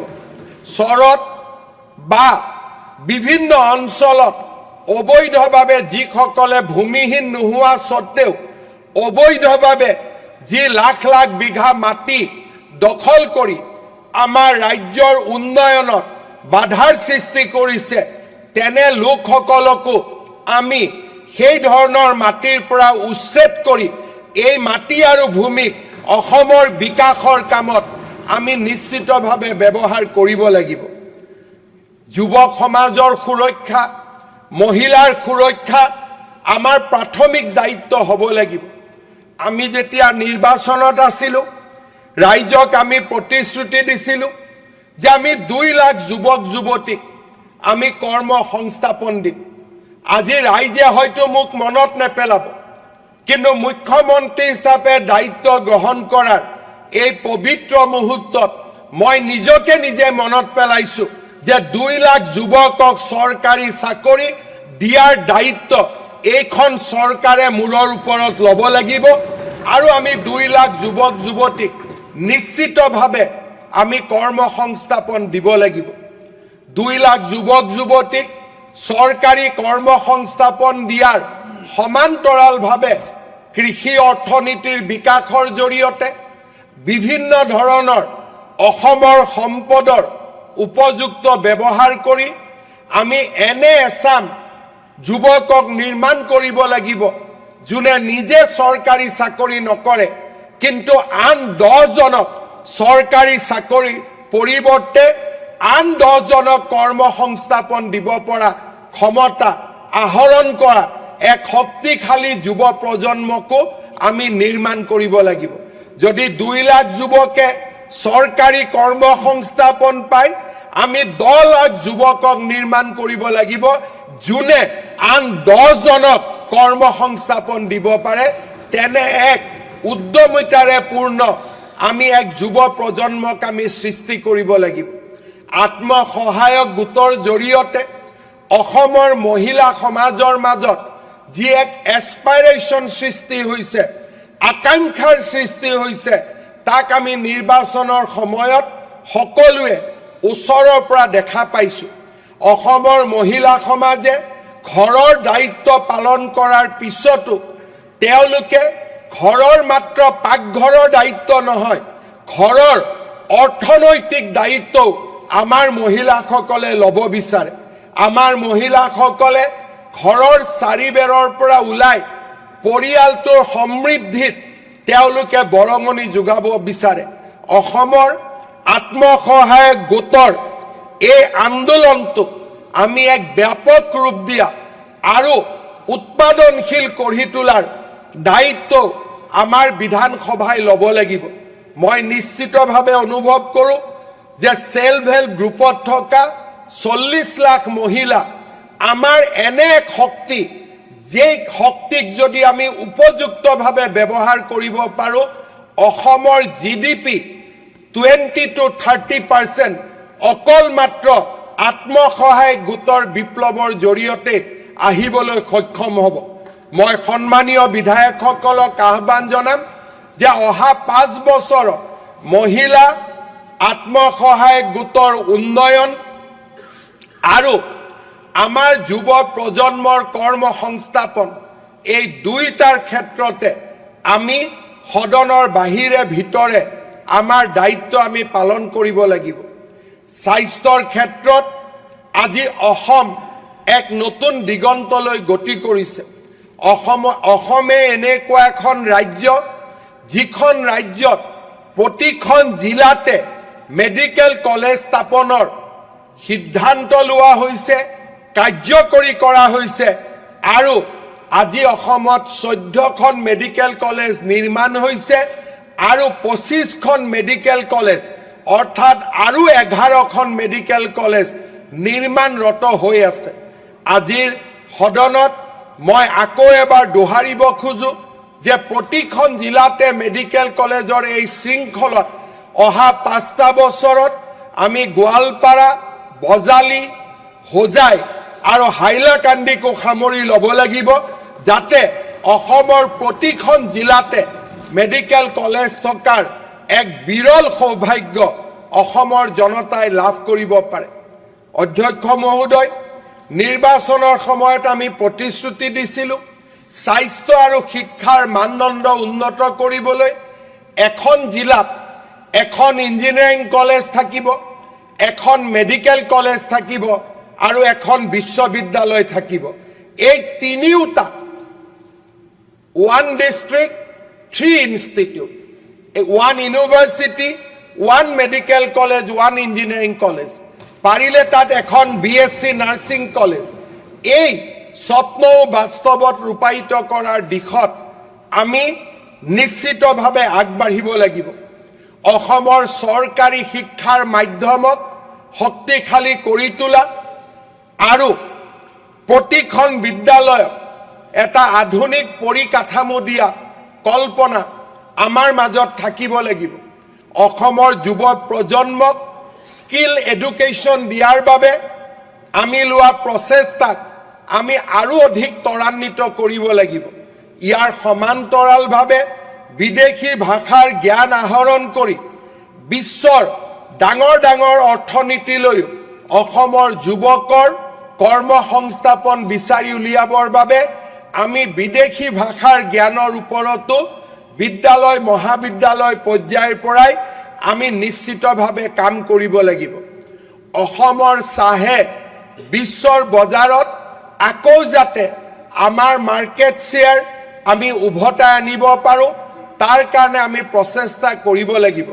চৰত বা বিভিন্ন অঞ্চলত অবৈধভাৱে যিসকলে ভূমিহীন নোহোৱা স্বত্তেও অবৈধভাৱে যি লাখ লাখ বিঘা মাটি দখল কৰি আমাৰ ৰাজ্যৰ উন্নয়নত বাধাৰ সৃষ্টি কৰিছে, তেনে লোকসকলকো আমি সেই ধৰণৰ মাটিৰ পৰা উচ্ছেদ কৰি এই মাটি আৰু ভূমিক অসমৰ বিকাশৰ কামত আমি নিশ্চিতভাৱে ব্যৱহাৰ কৰিব লাগিব। যুৱক সমাজৰ সুৰক্ষা, মহিলাৰ সুৰক্ষা আমাৰ প্ৰাথমিক দায়িত্ব হ'ব লাগিব। আমি যেতিয়া নিৰ্বাচনত আছিলোঁ, ৰাইজক আমি প্ৰতিশ্ৰুতি দিছিলোঁ যে আমি 2 লাখ যুৱক যুৱতীক আমি কৰ্ম সংস্থাপন দিম। আজি ৰাইজে হয়তো মোক মনত নেপেলাব, কিন্তু মুখ্যমন্ত্ৰী হিচাপে দায়িত্ব গ্ৰহণ কৰাৰ এই পবিত্ৰ মুহূৰ্তত মই নিজকে নিজে মনত পেলাইছোঁ যে 2 লাখ যুৱকক চৰকাৰী চাকৰি দিয়াৰ দায়িত্ব এইখন চৰকাৰে মূৰৰ ওপৰত ল'ব লাগিব আৰু আমি 2 লাখ যুৱক যুৱতীক নিশ্চিতভাৱে আমি কৰ্ম সংস্থাপন দিব লাগিব। 2 লাখ যুৱক যুৱতীক চৰকাৰী কৰ্ম সংস্থাপন দিয়াৰ সমান্তৰালভাৱে কৃষি অৰ্থনীতিৰ বিকাশৰ জৰিয়তে বিভিন্ন ধৰণৰ অসমৰ সম্পদৰ উপযুক্ত ব্যৱহাৰ কৰি আমি এনে এচাম যুৱকক নিৰ্মাণ কৰিব লাগিব, যোনে নিজে চৰকাৰী চাকৰি নকৰে, কিন্তু আন 10জনক চৰকাৰী চাকৰি পৰিৱৰ্তে আন 10জনক কৰ্মসংস্থাপন দিব পৰা ক্ষমতা আহৰণ কৰা এক শক্তিশালী যুৱ প্ৰজন্মকো আমি নিৰ্মাণ কৰিব লাগিব। যদি 2 লাখ যুৱকে চৰকাৰী কৰ্মসংস্থাপন পায়, আমি 10 লাখ যুৱকক নিৰ্মাণ কৰিব লাগিব যোনে আন 10জনক কৰ্মসংস্থাপন দিব পাৰে। তেনে এক উদ্যমিতাৰে পূৰ্ণ আমি এক যুৱ প্ৰজন্মক আমি সৃষ্টি কৰিব লাগিব। আত্মসহায়ক গোটৰ জৰিয়তে অসমৰ মহিলা সমাজৰ মাজত যি এক এছপাইৰেশ্যন সৃষ্টি হৈছে, আকাংক্ষাৰ সৃষ্টি হৈছে, তাক আমি নিৰ্বাচনৰ সময়ত সকলোৱে ওচৰৰ পৰা দেখা পাইছোঁ। অসমৰ মহিলা সমাজে ঘৰৰ দায়িত্ব পালন কৰাৰ পিছতো তেওঁলোকে ঘৰৰ মাত্ৰ পাকঘৰৰ দায়িত্ব নহয়, ঘৰৰ অৰ্থনৈতিক দায়িত্বও আমাৰ মহিলাসকলে ল'ব বিচাৰে। আমাৰ মহিলাসকলে ঘৰৰ চাৰিবেৰৰ পৰা ওলাই পৰিয়ালটোৰ সমৃদ্ধিত তেওঁলোকে বৰঙণি যোগাব বিচাৰে। অসমৰ আত্মসহায়ক গোটৰ এই আন্দোলনটোক আমি এক ব্যাপক ৰূপ দিয়া আৰু উৎপাদনশীল কৰি তোলাৰ দায়িত্ব আমাৰ বিধানসভাই ল'ব লাগিব। মই নিশ্চিতভাৱে অনুভৱ কৰোঁ যে ছেল্ফ হেল্প গ্ৰুপত থকা 40 লাখ মহিলা আমাৰ এনে এক শক্তি, যে শক্তিক যদি আমি উপযুক্তভাৱে ব্যৱহাৰ কৰিব পাৰোঁ, অসমৰ GDP 20 to 30% অকল মাত্ৰ আত্মসহায়ক গোটৰ বিপ্লৱৰ জৰিয়তে আহিবলৈ সক্ষম হ'ব। মই সন্মানীয় বিধায়কসকলক আহ্বান জনাম যে অহা 5 বছৰত মহিলা আত্মসহায়ক গোটৰ উন্নয়ন আৰু আমাৰ যুৱ প্ৰজন্মৰ কৰ্মসংস্থাপন, এই দুয়োটাৰ ক্ষেত্ৰতে আমি সদনৰ বাহিৰে ভিতৰে আমাৰ দায়িত্ব আমি পালন কৰিব লাগিব। স্বাস্থ্যৰ ক্ষেত্ৰত আজি অসম এক নতুন দিগন্তলৈ গতি কৰিছে। অসমে এনেকুৱা এখন ৰাজ্য, যিখন ৰাজ্যত প্ৰতিখন জিলাতে মেডিকেল কলেজ স্থাপনৰ সিদ্ধান্ত লোৱা হৈছে, কাৰ্যকৰী কৰা হৈছে আৰু আজি অসমত 14খন মেডিকেল কলেজ নিৰ্মাণ হৈছে আৰু 25খন মেডিকেল কলেজ, অৰ্থাৎ আৰু 11খন মেডিকেল কলেজ নিৰ্মাণৰত হৈ আছে। আজিৰ সদনত মই আকৌ এবাৰ দোহাৰিব খোজোঁ যে প্ৰতিখন জিলাতে মেডিকেল কলেজৰ এই শৃংখলত অহা 5টা বছৰত আমি গোৱালপাৰা, বজালী, হোজাই আৰু হাইলাকান্দিকো সামৰি ল'ব লাগিব, যাতে অসমৰ প্ৰতিখন জিলাতে মেডিকেল কলেজ থকাৰ এক বিৰল সৌভাগ্য অসমৰ জনতাই লাভ কৰিব পাৰে। অধ্যক্ষ মহোদয়, নিৰ্বাচনৰ সময়ত আমি প্ৰতিশ্ৰুতি দিছিলোঁ স্বাস্থ্য আৰু শিক্ষাৰ মানদণ্ড উন্নত কৰিবলৈ এখন জিলাত এখন ইঞ্জিনিয়াৰিং কলেজ থাকিব, এখন মেডিকেল কলেজ থাকিব আৰু এখন বিশ্ববিদ্যালয় থাকিব। এই তিনিওটা, one district three institute, one university, one medical college, one engineering college, পাৰিলে তাত এখন বিএছচি নাৰ্ছিং কলেজ, এই স্বপ্নও বাস্তৱত ৰূপায়িত কৰাৰ দিশত আমি নিশ্চিতভাৱে আগবাঢ়িব লাগিব। অসমৰ চৰকাৰী শিক্ষাৰ মাধ্যমক শক্তিশালী কৰি তোলা আৰু প্ৰতিখন বিদ্যালয়ক এটা আধুনিক পৰিকাঠামো দিয়া কল্পনা আমাৰ মাজত থাকিব লাগিব। অসমৰ যুৱ প্ৰজন্মক স্কিল এডুকেশ্যন দিয়াৰ বাবে আমি লোৱা প্ৰচেষ্টাক আমি আৰু অধিক ত্বৰান্বিত কৰিব লাগিব। ইয়াৰ সমান্তৰালভাৱে বিদেশী ভাষাৰ জ্ঞান আহৰণ কৰি বিশ্বৰ ডাঙৰ ডাঙৰ অৰ্থনীতিলৈও অসমৰ যুৱকৰ কৰ্মসংস্থাপন বিচাৰি উলিয়াবৰ বাবে আমি বিদেশী ভাষাৰ জ্ঞানৰ ওপৰতো বিদ্যালয়, মহাবিদ্যালয় পৰ্যায়ৰ পৰাই আমি নিশ্চিতভাৱে কাম কৰিব লাগিব। অসমৰ চাহে বিশ্বৰ বজাৰত আকৌ যাতে আমাৰ মাৰ্কেট শ্বেয়াৰ আমি উভতাই আনিব পাৰোঁ, তাৰ কাৰণে আমি প্ৰচেষ্টা কৰিব লাগিব।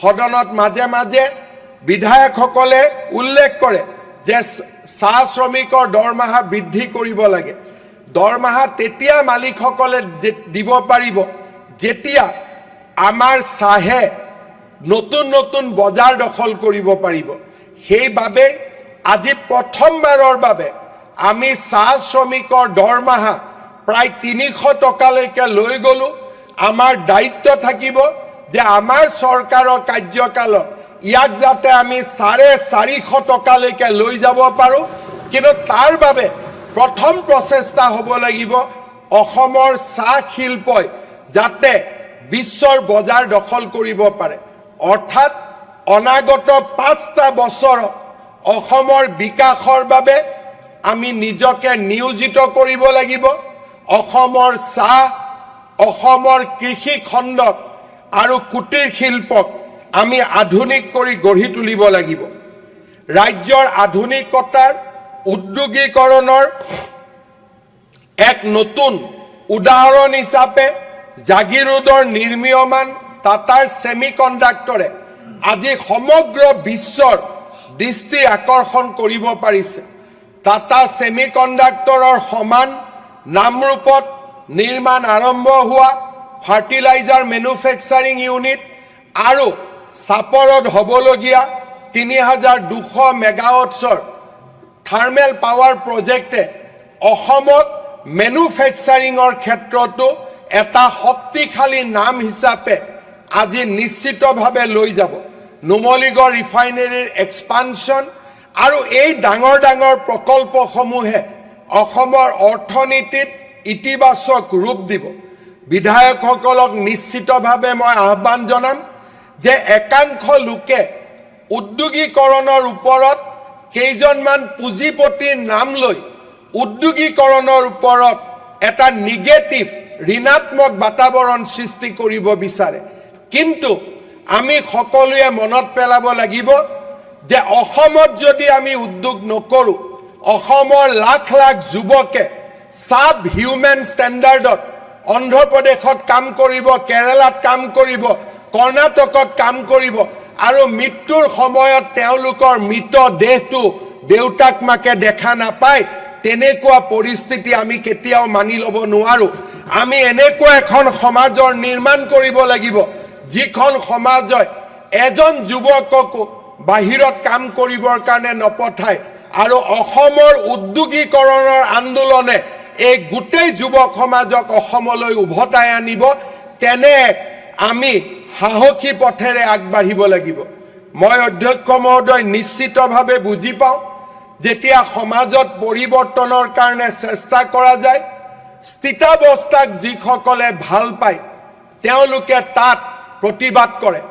সদনত মাজে মাজে বিধায়কসকলে উল্লেখ কৰে যে চাহ শ্ৰমিকৰ দৰমহা বৃদ্ধি কৰিব লাগে। দৰমহা তেতিয়া মালিকসকলে দিব পাৰিব যেতিয়া আমাৰ চাহে নতুন নতুন বজাৰ দখল কৰিব পাৰিব। সেইবাবে আজি প্ৰথমবাৰৰ বাবে আমি চাহ শ্ৰমিকৰ দৰমহা প্ৰায় 300 টকালৈকে লৈ গ'লোঁ। আমাৰ দায়িত্ব থাকিব যে আমাৰ চৰকাৰৰ কাৰ্যকালত ইয়াক যাতে আমি 450 টকালৈকে লৈ যাব পাৰোঁ। কিন্তু তাৰ বাবে প্ৰথম প্ৰচেষ্টা হ'ব লাগিব অসমৰ চাহ শিল্পই যাতে বিশ্বৰ বজাৰ দখল কৰিব পাৰে। অৰ্থাৎ অনাগত 5টা বছৰত অসমৰ বিকাশৰ বাবে আমি নিজকে নিয়োজিত কৰিব লাগিব। অসমৰ চাহ, অসমৰ কৃষি খণ্ডক আৰু কুটীৰ শিল্পক আমি আধুনিক কৰি গঢ়ি তুলিব লাগিব। ৰাজ্যৰ আধুনিকতাৰ উদ্যোগীকৰণৰ এক নতুন উদাহৰণ হিচাপে জাগিৰোডৰ নিৰ্মীয়মান টাটাৰ ছেমি কণ্ডাক্টৰে আজি সমগ্ৰ বিশ্বৰ দৃষ্টি আকৰ্ষণ কৰিব পাৰিছে। টাটা ছেমি কণ্ডাক্টৰৰ সমান নামৰূপত নিৰ্মাণ আৰম্ভ হোৱা ফাৰ্টিলাইজাৰ মেনুফেকচাৰিং ইউনিট আৰু চাপৰত হ'বলগীয়া 3200 মেগাৱাটছৰ থাৰ্মেল পাৱাৰ প্ৰজেক্টে অসমক মেনুফেকচাৰিঙৰ ক্ষেত্ৰতো এটা শক্তিশালী নাম হিচাপে আজি নিশ্চিতভাৱে লৈ যাব। নুমলীগড় ৰিফাইনেৰীৰ এক্সপানশ্যন আৰু এই ডাঙৰ ডাঙৰ প্ৰকল্পসমূহে অসমৰ অৰ্থনীতিত ইতিবাচক ৰূপ দিব। বিধায়কসকলক নিশ্চিতভাৱে মই আহ্বান জনাম যে একাংশ লোকে উদ্যোগীকৰণৰ ওপৰত কেইজনমান পুঁজিপতিৰ নাম লৈ উদ্যোগীকৰণৰ ওপৰত এটা নিগেটিভ, ঋণাত্মক বাতাবৰণ সৃষ্টি কৰিব বিচাৰে। কিন্তু আমি সকলোৱে মনত পেলাব লাগিব যে অসমত যদি আমি উদ্যোগ নকৰোঁ, অসমৰ লাখ লাখ যুৱকে ছাব হিউমেন ষ্টেণ্ডাৰ্ডত অন্ধ্ৰপ্ৰদেশত কাম কৰিব, কেৰালাত কাম কৰিব, কৰ্ণাটকত কাম কৰিব আৰু মৃত্যুৰ সময়ত তেওঁলোকৰ মৃত দেহটো দেউতাক মাকে দেখা নাপায়। তেনেকুৱা পৰিস্থিতি আমি কেতিয়াও মানি ল'ব নোৱাৰোঁ। আমি এনেকুৱা এখন সমাজৰ নিৰ্মাণ কৰিব লাগিব, যিখন সমাজে এজন যুৱককো বাহিৰত কাম কৰিবৰ কাৰণে নপঠায় আৰু অসমৰ উদ্যোগীকৰণৰ আন্দোলনে এই গোটেই যুৱক সমাজক অসমলৈ উভতাই আনিব। তেনে এক আমি সাহসী পথেৰে আগবাঢ়িব লাগিব। মই অধ্যক্ষ মহোদয়, নিশ্চিতভাৱে বুজি পাওঁ, যেতিয়া সমাজত পৰিৱৰ্তনৰ কাৰণে চেষ্টা কৰা যায়, স্থিতাৱস্থাক যিসকলে ভাল পায় তেওঁলোকে তাত প্ৰতিবাদ কৰে।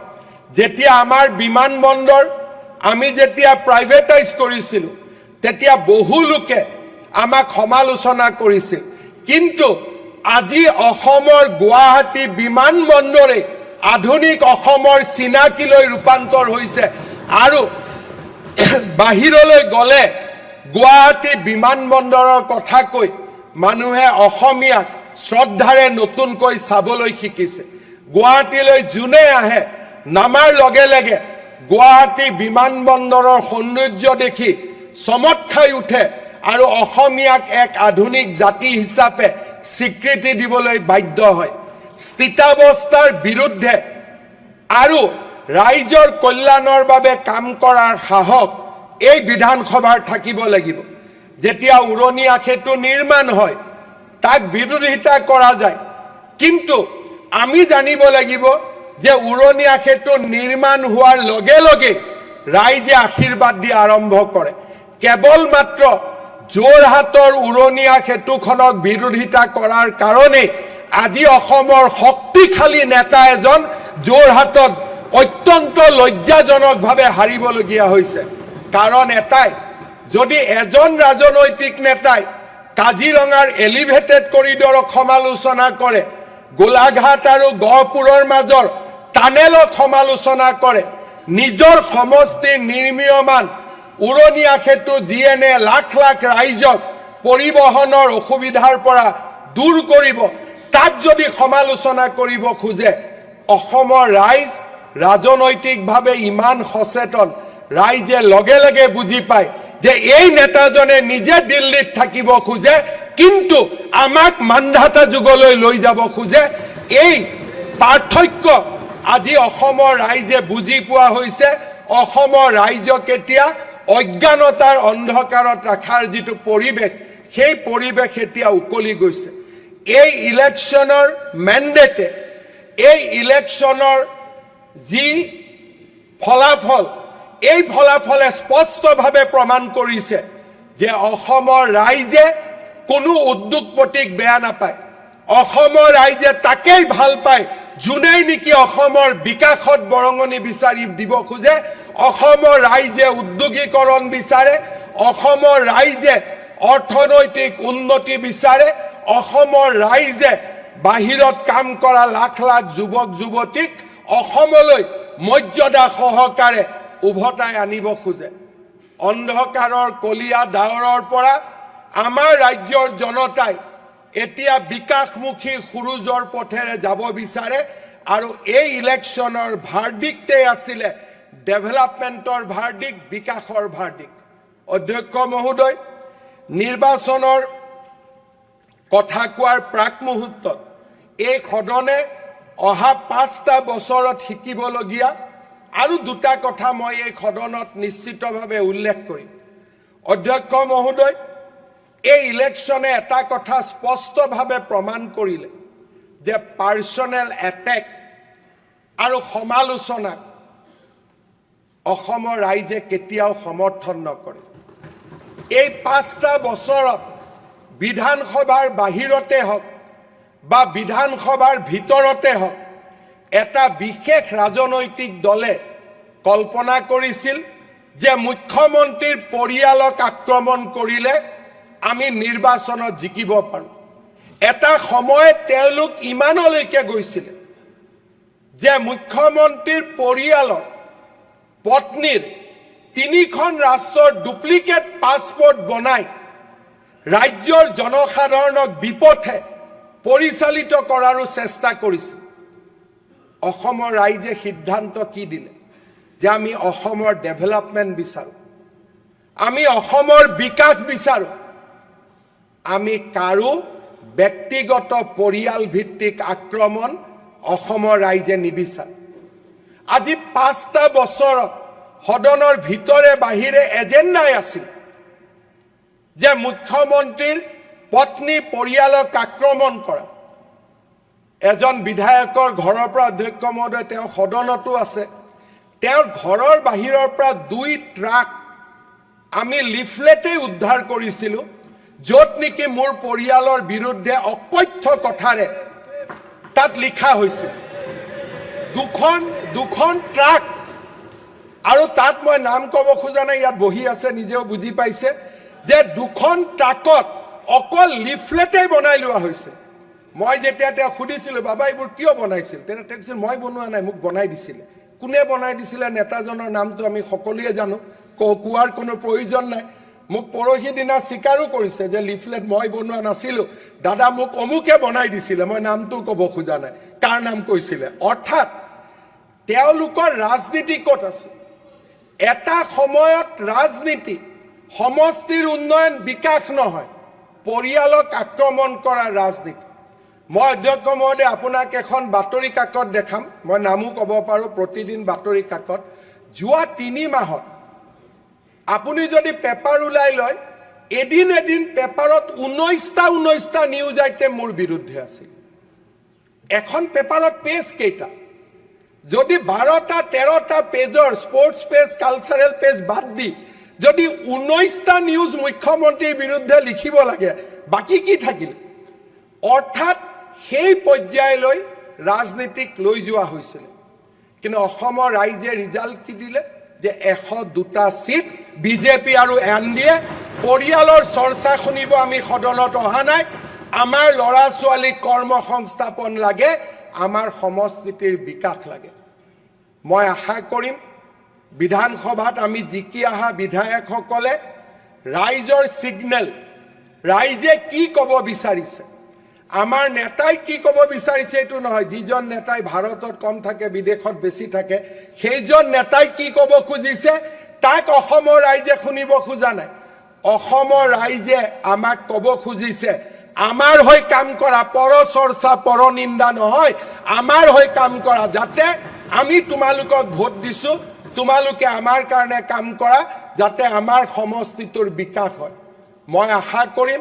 যেতিয়া আমাৰ বিমানবন্দৰ আমি যেতিয়া প্ৰাইভেটাইজ কৰিছিলোঁ, তেতিয়া বহু লোকে আমাক সমালোচনা কৰিছিল। কিন্তু আজি অসমৰ গুৱাহাটী বিমানবন্দৰে আধুনিক অসমৰ চিনাকিলৈ ৰূপান্তৰ হৈছে আৰু বাহিৰলৈ গ'লে গুৱাহাটী বিমানবন্দৰৰ কথা কৈ মানুহে অসমীয়াক শ্ৰদ্ধাৰে নতুনকৈ চাবলৈ শিকিছে। গুৱাহাটীলৈ যোনে আহে, নামাৰ লগে লগে গুৱাহাটী বিমানবন্দৰৰ সৌন্দৰ্য দেখি চমক খাই উঠে আৰু অসমীয়াক এক আধুনিক জাতি হিচাপে স্বীকৃতি দিবলৈ বাধ্য হয়। স্থিতাৱস্থাৰ বিৰুদ্ধে আৰু ৰাইজৰ কল্যাণৰ বাবে কাম কৰাৰ সাহস এই বিধানসভাৰ থাকিব লাগিব। যেতিয়া উৰণীয়া সেতু নিৰ্মাণ হয়, তাক বিৰোধিতা কৰা যায়। কিন্তু আমি জানিব লাগিব যে উৰণীয়া সেতু নিৰ্মাণ হোৱাৰ লগে লগে ৰাইজে আশীৰ্বাদ দিয়া আৰম্ভ কৰে। কেৱল মাত্ৰ যোৰহাটৰ উৰণীয়া সেতুখনক বিৰোধিতা কৰাৰ কাৰণেই আজি অসমৰ শক্তিশালী নেতা এজন যোৰহাটত অত্যন্ত লজ্জাজনকভাৱে হাৰিবলগীয়া হৈছে। কাৰণ এটাই, যদি এজন ৰাজনৈতিক নেতাই কাজিৰঙাৰ এলিভেটেড কৰিডৰক সমালোচনা কৰে, গোলাঘাট আৰু গহপুৰৰ মাজৰ টানেলক সমালোচনা কৰে, নিজৰ সমষ্টিৰ নিৰ্মীয়মান উৰণীয়া সেতু যি এনে লাখ লাখ ৰাইজক পৰিবহণৰ অসুবিধাৰ পৰা দূৰ কৰিব, তাক যদি সমালোচনা কৰিব খোজে, অসমৰ ৰাইজ ৰাজনৈতিকভাৱে ইমান সচেতন ৰাইজে লগে লগে বুজি পায় যে এই নেতাজনে নিজে দিল্লীত থাকিব খোজে, কিন্তু আমাক মান্ধাতা যুগলৈ লৈ যাব খোজে। এই পাৰ্থক্য আজি অসমৰ ৰাইজে বুজি পোৱা হৈছে। অসমৰ ৰাইজক এতিয়া অজ্ঞানতাৰ অন্ধকাৰত ৰখাৰ যিটো পৰিৱেশ, সেই পৰিৱেশ এতিয়া উকলি গৈছে। এই ইলেকশ্যনৰ মেণ্ডেটে, এই ইলেকশ্যনৰ যি ফলাফল, এই ফলাফলে স্পষ্টভাৱে প্ৰমাণ কৰিছে যে অসমৰ ৰাইজে কোনো উদ্যোগপতিক বেয়া নাপায়। অসমৰ ৰাইজে তাকেই ভাল পায় যোনেই নেকি অসমৰ বিকাশত বৰঙণি বিচাৰি দিব খোজে। অসমৰ ৰাইজে উদ্যোগীকৰণ বিচাৰে, অসমৰ ৰাইজে অৰ্থনৈতিক উন্নতি বিচাৰে, অসমৰ ৰাইজে বাহিৰত কাম কৰা লাখ লাখ যুৱক যুৱতীক অসমলৈ মৰ্যাদা সহকাৰে উভতাই আনিব খোজে। অন্ধকাৰৰ কলীয়া ডাৱৰৰ পৰা আমাৰ ৰাজ্যৰ জনতাই এতিয়া বিকাশমুখী সুৰুজৰ পথেৰে যাব বিচাৰে আৰু এই ইলেকশ্যনৰ ভাৰ্ডিক্টেই আছিলে ডেভেলপমেণ্টৰ ভাৰ্ডিক্ট, বিকাশৰ ভাৰ্ডিক্ট। অধ্যক্ষ মহোদয়, নিৰ্বাচনৰ কথা কোৱাৰ প্ৰাক মুহূৰ্তত এই সদনে অহা 5টা বছৰত শিকিবলগীয়া আৰু দুটা কথা মই এই সদনত নিশ্চিতভাৱে উল্লেখ কৰিম। অধ্যক্ষ মহোদয়, এই ইলেকশ্যনে এটা কথা স্পষ্টভাৱে প্ৰমাণ কৰিলে যে পাৰ্চনেল এটেক আৰু সমালোচনাক অসমৰ ৰাইজে কেতিয়াও সমৰ্থন নকৰে। এই 5টা বছৰত বিধানসভাৰ বাহিৰতে হওক বা বিধানসভাৰ ভিতৰতে হওক, এটা বিশেষ ৰাজনৈতিক দলে কল্পনা কৰিছিল যে মুখ্যমন্ত্ৰীৰ পৰিয়ালক আক্ৰমণ কৰিলে আমি নিৰ্বাচনত জিকিব পাৰোঁ। এটা সময়ত তেওঁলোক ইমানলৈকে গৈছিলে যে মুখ্যমন্ত্ৰীৰ পৰিয়ালৰ পত্নীৰ তিনিখন ৰাষ্ট্ৰৰ ডুপ্লিকেট পাছপৰ্ট বনাই ৰাজ্যৰ জনসাধাৰণক বিপথে পৰিচালিত কৰাৰো চেষ্টা কৰিছিল। অসমৰ ৰাইজে সিদ্ধান্ত কি দিলে যে আমি অসমৰ ডেভেলপমেণ্ট বিচাৰোঁ, আমি অসমৰ বিকাশ বিচাৰোঁ, আমি কাৰো ব্যক্তিগত পৰিয়াল ভিত্তিক আক্ৰমণ অসমৰ ৰাইজে নিবিচাৰে। আজি 5টা বছৰত সদনৰ ভিতৰে বাহিৰে এজেণ্ডাই আছিল যে মুখ্যমন্ত্ৰীৰ পত্নী পৰিয়ালক আক্ৰমণ কৰা। এজন বিধায়কৰ ঘৰৰ পৰা, অধ্যক্ষ মহোদয়, তেওঁ সদনতো আছে, তেওঁৰ ঘৰৰ বাহিৰৰ পৰা 2 ট্ৰাক আমি লিফলেটেই উদ্ধাৰ কৰিছিলোঁ, য'ত নেকি মোৰ পৰিয়ালৰ বিৰুদ্ধে অকথ্য কথাৰে তাত লিখা হৈছিল। দুখন দুখন ট্ৰাক, আৰু তাত মই নাম ক'ব খোজা নাই, ইয়াত বহি আছে, নিজেও বুজি পাইছে যে দুখন ট্ৰাকত অকল লিফলেটেই বনাই লোৱা হৈছিল। মই যেতিয়া তেওঁক সুধিছিলোঁ, বাবা, এইবোৰ কিয় বনাইছিল, তেতিয়া তেওঁ কৈছিল, মই বনোৱা নাই, মোক বনাই দিছিলে। কোনে বনাই দিছিলে, নেতাজনৰ নামটো আমি সকলোৱে জানো, কোৱাৰ কোনো প্ৰয়োজন নাই। মোক পৰহি দিনা স্বীকাৰো কৰিছে যে লিফলেট মই বনোৱা নাছিলোঁ দাদা, মোক অমুকে বনাই দিছিলে, মই নামটো ক'ব খোজা নাই, কাৰ নাম কৈছিলে। অৰ্থাৎ তেওঁলোকৰ ৰাজনীতি ক'ত আছে? এটা সময়ত ৰাজনীতি সমষ্টিৰ উন্নয়ন বিকাশ নহয়, পৰিয়ালক আক্ৰমণ কৰাৰ ৰাজনীতি। মই অধ্যক্ষ মহোদয়, আপোনাক এখন বাতৰি কাকত দেখাম, মই নামো ক'ব পাৰোঁ, প্ৰতিদিন বাতৰি কাকত। যোৱা 3 মাহত আপুনি যদি পেপাৰ ওলাই লয়, এদিন এদিন পেপাৰত 19টা 19টা নিউজ আইটেম মোৰ বিৰুদ্ধে আছিল। এখন পেপাৰত পেজ কেইটা? যদি 12টা 13টা পেজৰ স্পৰ্টছ পেজ, কালচাৰেল পেজ বাদ দি যদি 19টা নিউজ মুখ্যমন্ত্ৰীৰ বিৰুদ্ধে লিখিব লাগে, বাকী কি থাকিল? অৰ্থাৎ সেই পৰ্যায়লৈ ৰাজনীতিক লৈ যোৱা হৈছিলে। কিন্তু অসমৰ ৰাইজে ৰিজাল্ট কি দিলে যে 102টা চিট বিজেপি আৰু এন ডি এ। পৰিয়ালৰ চৰ্চা শুনিব আমি সদনত অহা নাই। আমাৰ ল'ৰা ছোৱালীক কৰ্ম সংস্থাপন লাগে, আমাৰ সমষ্টিৰ বিকাশ লাগে। মই আশা কৰিম, বিধানসভাত আমি জিকি অহা বিধায়কসকলে ৰাইজৰ ছিগনেল, ৰাইজে কি ক'ব বিচাৰিছে, আমাৰ নেতাই কি ক'ব বিচাৰিছে এইটো নহয়, যিজন নেতাই ভাৰতত কম থাকে, বিদেশত বেছি থাকে, সেইজন নেতাই কি ক'ব খুজিছে, তাক অসমৰ ৰাইজে শুনিব খোজা নাই। অসমৰ ৰাইজে আমাক ক'ব খুজিছে, আমাৰ হৈ কাম কৰা, পৰ চৰ্চা পৰ নিন্দা নহয়, আমাৰ হৈ কাম কৰা, যাতে আমি তোমালোকক ভোট দিছো, তোমালোকে আমাৰ কাৰণে কাম কৰা, যাতে আমাৰ সমষ্টিটোৰ বিকাশ হয়। মই আশা কৰিম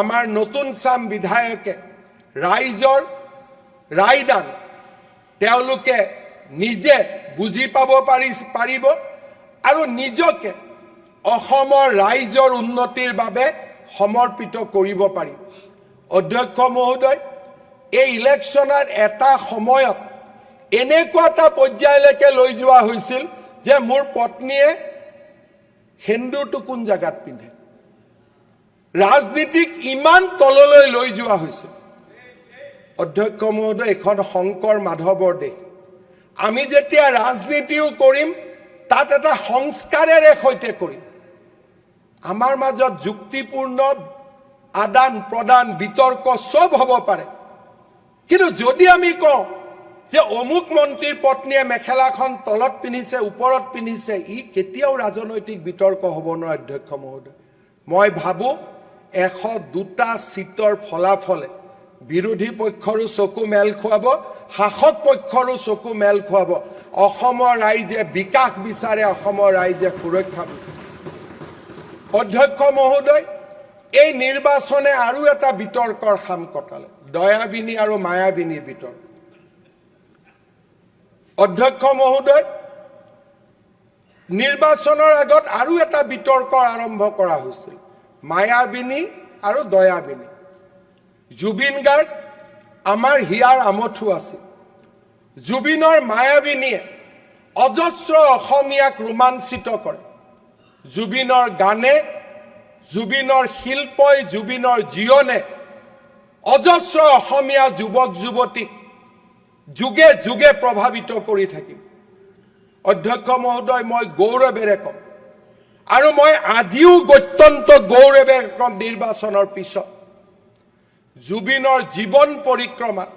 আমাৰ নতুন চাম বিধায়কে ৰাইজৰ ৰায়দান তেওঁলোকে নিজে বুজি পাব পাৰিব আৰু নিজকে অসমৰ ৰাইজৰ উন্নতিৰ বাবে সমৰ্পিত কৰিব পাৰিব। অধ্যক্ষ মহোদয়, এই ইলেকশ্যনত এটা সময়ত এনেকুৱা এটা পৰ্যায়লৈকে লৈ যোৱা হৈছিল যে মোৰ পত্নীয়ে সেন্দুৰটো কোন জেগাত পিন্ধে, ৰাজনীতিক ইমান তললৈ লৈ যোৱা হৈছিল। অধ্যক্ষ মহোদয়, এইখন শংকৰ মাধৱৰ দেশ। আমি যেতিয়া ৰাজনীতিও কৰিম, তাত এটা সংস্কাৰেৰে সৈতে কৰিম। আমাৰ মাজত যুক্তিপূৰ্ণ আদান প্ৰদান, বিতৰ্ক চব হ'ব পাৰে। কিন্তু যদি আমি কওঁ যে অমুক মন্ত্ৰীৰ পত্নীয়ে মেখেলাখন তলত পিন্ধিছে, ওপৰত পিন্ধিছে, ই কেতিয়াও ৰাজনৈতিক বিতৰ্ক হ'ব নোৱাৰে। অধ্যক্ষ মহোদয়, মই ভাবোঁ 102টা চিটৰ ফলাফলে বিৰোধী পক্ষৰো চকু মেল খুৱাব, শাসক পক্ষৰো চকু মেল খুৱাব। অসমৰ ৰাইজে বিকাশ বিচাৰে, অসমৰ ৰাইজে সুৰক্ষা বিচাৰে। অধ্যক্ষ মহোদয়, এই নিৰ্বাচনে আৰু এটা বিতৰ্কৰ শাম কটালে, দয়াবিনী আৰু মায়াবিনীৰ বিতৰ্ক। অধ্যক্ষ মহোদয়, নিৰ্বাচনৰ আগত আৰু এটা বিতৰ্ক আৰম্ভ কৰা হৈছিল, মায়াবিনী আৰু দয়াবিনী। জুবিন গাৰ্গ আমাৰ হিয়াৰ আমঠু আছিল। জুবিনৰ মায়াবিনীয়ে অজস্ৰ অসমীয়াক ৰোমাঞ্চিত কৰে। জুবিনৰ গানে, জুবিনৰ শিল্পই, জুবিনৰ জীৱনে অজস্ৰ অসমীয়া যুৱক যুৱতীক যুগে যুগে প্ৰভাৱিত কৰি থাকিব। অধ্যক্ষ মহোদয়, মই গৌৰৱেৰে ক'ম আৰু মই আজিও অত্যন্ত গৌৰৱেৰে ক'ম, নিৰ্বাচনৰ পিছত জুবিনৰ জীৱন পৰিক্ৰমাত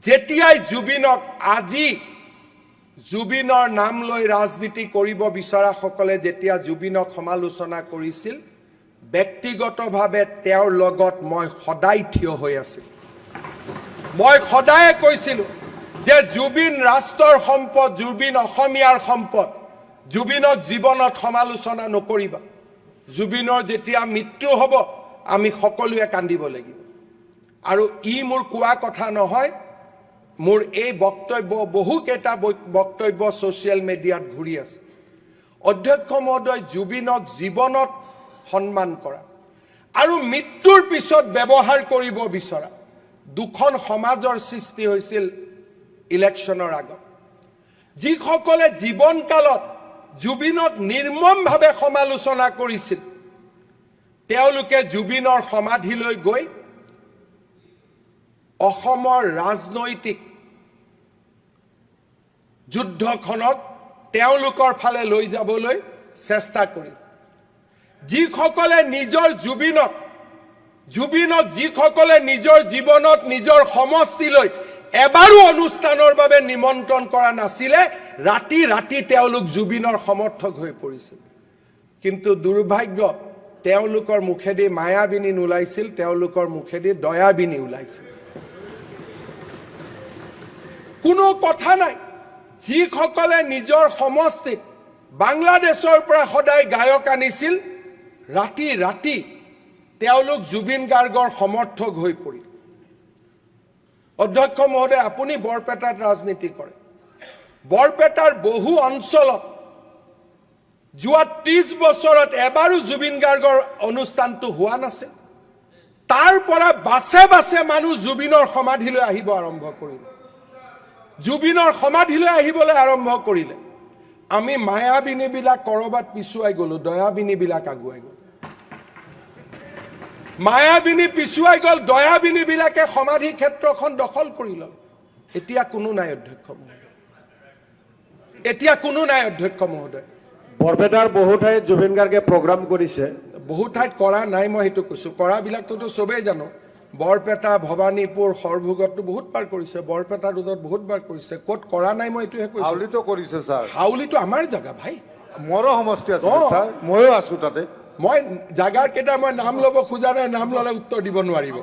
যেতিয়াই জুবিনক, আজি জুবিনৰ নাম লৈ ৰাজনীতি কৰিব বিচৰাসকলে যেতিয়া জুবিনক সমালোচনা কৰিছিল, ব্যক্তিগতভাৱে তেওঁৰ লগত মই সদায় থিয় হৈ আছিলোঁ। মই সদায়ে কৈছিলোঁ যে জুবিন ৰাষ্ট্ৰৰ সম্পদ, জুবিন অসমীয়াৰ সম্পদ, জুবিনক জীৱনত সমালোচনা নকৰিবা। জুবিনৰ যেতিয়া মৃত্যু হ'ব, আমি সকলোৱে কান্দিব লাগিব। আৰু ই মোৰ কোৱা কথা নহয়, মোৰ এই বক্তব্য, বহুকেইটা বক্তব্য ছ'চিয়েল মিডিয়াত ঘূৰি আছে। অধ্যক্ষ মহোদয়, জুবিনক জীৱনত সন্মান কৰা আৰু মৃত্যুৰ পিছত ব্যৱহাৰ কৰিব বিচৰা দুখন সমাজৰ সৃষ্টি হৈছিল ইলেকশ্যনৰ আগত। যিসকলে জীৱনকালত জুবিনক নিৰ্মমভাৱে সমালোচনা কৰিছিল, তেওঁলোকে জুবিনৰ সমাধিলৈ গৈ অসমৰ ৰাজনৈতিক যুদ্ধখনক তেওঁলোকৰ ফালে লৈ যাবলৈ চেষ্টা কৰিল। যিসকলে নিজৰ জুবিনক যিসকলে নিজৰ জীৱনত নিজৰ সমষ্টিলৈ এবাৰো অনুষ্ঠানৰ বাবে নিমন্ত্ৰণ কৰা নাছিলে, ৰাতি ৰাতি তেওঁলোক জুবিনৰ সমৰ্থক হৈ পৰিছিল। কিন্তু দুৰ্ভাগ্য, তেওঁলোকৰ মুখেদি মায়াবিনী নোলাইছিল, তেওঁলোকৰ মুখেদি দয়াবিনী ওলাইছিল। কোনো কথা নাই। যিসকলে নিজৰ সমষ্টিত বাংলাদেশৰ পৰা সদায় গায়ক আনিছিল, ৰাতি ৰাতি তেওঁলোক জুবিন গাৰ্গৰ সমৰ্থক হৈ পৰিল। অধ্যক্ষ মহোদয়, আপুনি বৰপেটাত ৰাজনীতি কৰে। বৰপেটাৰ বহু অঞ্চলত যোৱা 30 বছৰত এবাৰো জুবিন গাৰ্গৰ অনুষ্ঠানটো হোৱা নাছিল। তাৰ পৰা বাছে বাছে মানুহ জুবিনৰ সমাধিলৈ আহিব আৰম্ভ কৰিলে, জুবিনৰ সমাধিলৈ আহিবলৈ আৰম্ভ কৰিলে। আমি মায়াবিনীবিলাক ক'ৰবাত পিছুৱাই গ'লো, দয়াবিনীবিলাক আগুৱাই গ'ল। মায়াবিনী পিছুৱাই গ'ল, দয়াবিনীবিলাকে সমাধি ক্ষেত্ৰখন দখল কৰি ল'লে। এতিয়া কোনো নাই অধ্যক্ষ মহোদয়, এতিয়া কোনো নাই অধ্যক্ষ মহোদয়। বৰপেটাৰ বহু ঠাইত জুবিন গাৰ্গে প্ৰগ্ৰাম কৰিছে। বহু ঠাইত কৰা নাই, মই সেইটো কৈছোঁ। কৰাবিলাকটোতো চবেই জানো। বৰপেটা, ভৱানীপুৰ, সৰভোগততো বহুত বাৰ কৰিছে, বৰপেটা ৰোডত বহুত বাৰ কৰিছে। ক'ত কৰা নাই, মই এইটোহে কৈছোঁ। হাউলিতো কৰিছে ছাৰ। হাউলিটো আমাৰ জেগা ভাই। মোৰো সমষ্টি আছিলে অ। ছাৰ, ময়ো আছো তাতে। মই জাগাৰ কেইটা মই নাম ল'ব খোজা নাই, নাম ল'লে উত্তৰ দিব নোৱাৰিব।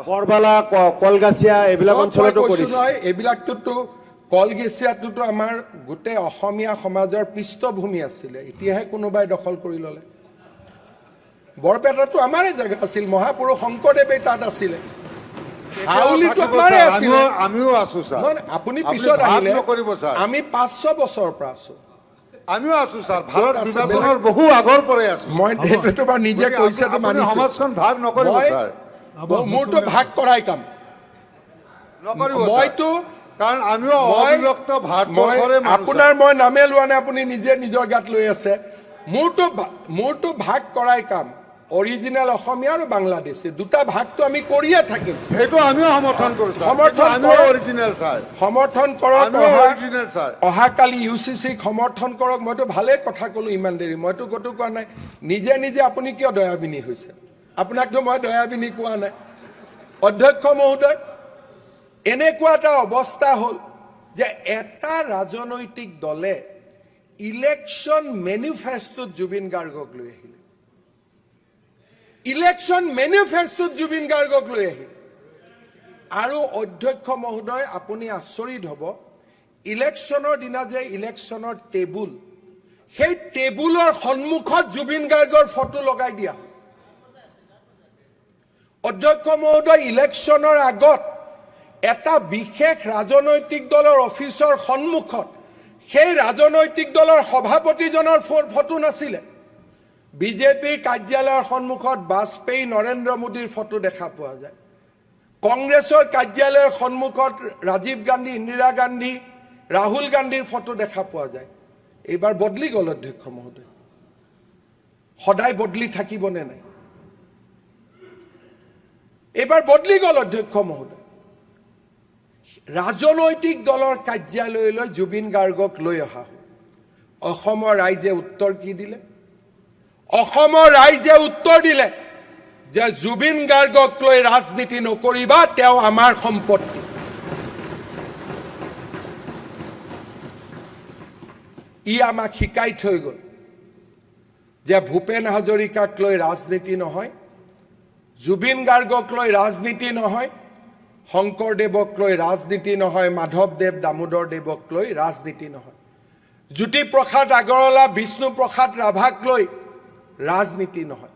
বৰবালা, কলগাছিয়া এইবিলাক চব মই অঞ্চলতো কৈছো কৰিছে। নহয়, এইবিলাকটোতো কলগেছিয়াটোতো আমাৰ গোটেই অসমীয়া সমাজৰ পৃষ্ঠভূমি আছিলে, এতিয়াহে কোনোবাই দখল কৰি ল'লে। বৰপেটাটো আমাৰে জেগা আছিল, মহাপুৰুষ শংকৰদেৱে তাত আছিলে, হাউলিটো থাকিব আমাৰে ছাৰ, আছিলে। আমিও আছো ছাৰ। নহয়, নহয়, আপুনি পিছত ভাগ আহিলে। নকৰিব ছাৰ। আমি 500 বছৰৰ পৰা আছো। আমিও আছো ছাৰ, ভাৰত আছে, বিভাজনৰ বহু আগৰ পৰাই আছো। মই সেইটোতো বাৰু নিজে গতিকে কৈছে আপুনি মানিছো। সমাজখন ভাগ নকৰিব মই ছাৰ। মোৰতো ভাগ কৰাই কাম। নকৰিব ছাৰ। মইতো কাৰণ আমিও অবিভক্ত মই ভাৰতবৰ্ষৰে মানুহ ছাৰ। আপোনাৰ মই নামে লোৱা নাই, আপুনি নিজে নিজৰ গাত লৈ আছে। মোৰতো ভাগ কৰাই কাম। অৰিজিনেল অসমীয়া আৰু বাংলাদেশী দুটা ভাগটো আমি কৰিয়ে থাকিম। সেইটো আমিও সমৰ্থন কৰো ছাৰ। সমৰ্থন সেইটো আমিও কৰক। Original sir. সমৰ্থন কৰক। আমিও অৰিজিনেল ছাৰ। অহাকালি ইউ চি চিক সমৰ্থন কৰক। মইতো ভালেই কথা ক'লো ইমান দেৰি, মইতো ক'তো কোৱা নাই। নিজে নিজে আপুনি কিয় দয়াবিনী হৈছে? আপোনাকতো মই দয়াবিনী কোৱা নাই। অধ্যক্ষ মহোদয়, এনেকুৱা এটা অৱস্থা হ'ল যে এটা ৰাজনৈতিক দলে ইলেকশ্যন মেনিফেষ্টোত জুবিন গাৰ্গক লৈ আহিলে, ইলেকশ্যন মেনিফেষ্টোত জুবিন গাৰ্গক লৈ আহিল। আৰু অধ্যক্ষ মহোদয়, আপুনি আচৰিত হ'ব, ইলেকশ্যনৰ দিনা যে ইলেকশ্যনৰ টেবুল, সেই টেবুলৰ সন্মুখত জুবিন গাৰ্গৰ ফটো লগাই দিয়া হ'ল। অধ্যক্ষ মহোদয়, ইলেকশ্যনৰ আগত এটা বিশেষ ৰাজনৈতিক দলৰ অফিচৰ সন্মুখত সেই ৰাজনৈতিক দলৰ সভাপতিজনৰ ফটো নাছিলে। বিজেপিৰ কাৰ্যালয়ৰ সন্মুখত বাজপেয়ী, নৰেন্দ্ৰ মোদীৰ ফটো দেখা পোৱা যায়। কংগ্ৰেছৰ কাৰ্যালয়ৰ সন্মুখত ৰাজীৱ গান্ধী, ইন্দিৰা গান্ধী, ৰাহুল গান্ধীৰ ফটো দেখা পোৱা যায়। এইবাৰ বদলি গ'ল অধ্যক্ষ মহোদয়। সদায় বদলি থাকিবনে নাই? এইবাৰ বদলি গ'ল অধ্যক্ষ মহোদয়। ৰাজনৈতিক দলৰ কাৰ্যালয়লৈ জুবিন গাৰ্গক লৈ অহা হ'ল। অসমৰ ৰাইজে উত্তৰ কি দিলে? অসমৰ ৰাইজে উত্তৰ দিলে যে জুবিন গাৰ্গক লৈ ৰাজনীতি নকৰিবা, তেওঁ আমাৰ সম্পত্তি। ই আমাক শিকাই থৈ গ'ল যে ভূপেন হাজৰিকাক লৈ ৰাজনীতি নহয়, জুবিন গাৰ্গক লৈ ৰাজনীতি নহয়, শংকৰদেৱক লৈ ৰাজনীতি নহয়, মাধৱদেৱ দামোদৰ দেৱক লৈ ৰাজনীতি নহয়, জ্যোতিপ্ৰসাদ আগৰৱালা বিষ্ণুপ্ৰসাদ ৰাভাক লৈ ৰাজনীতি নহয়।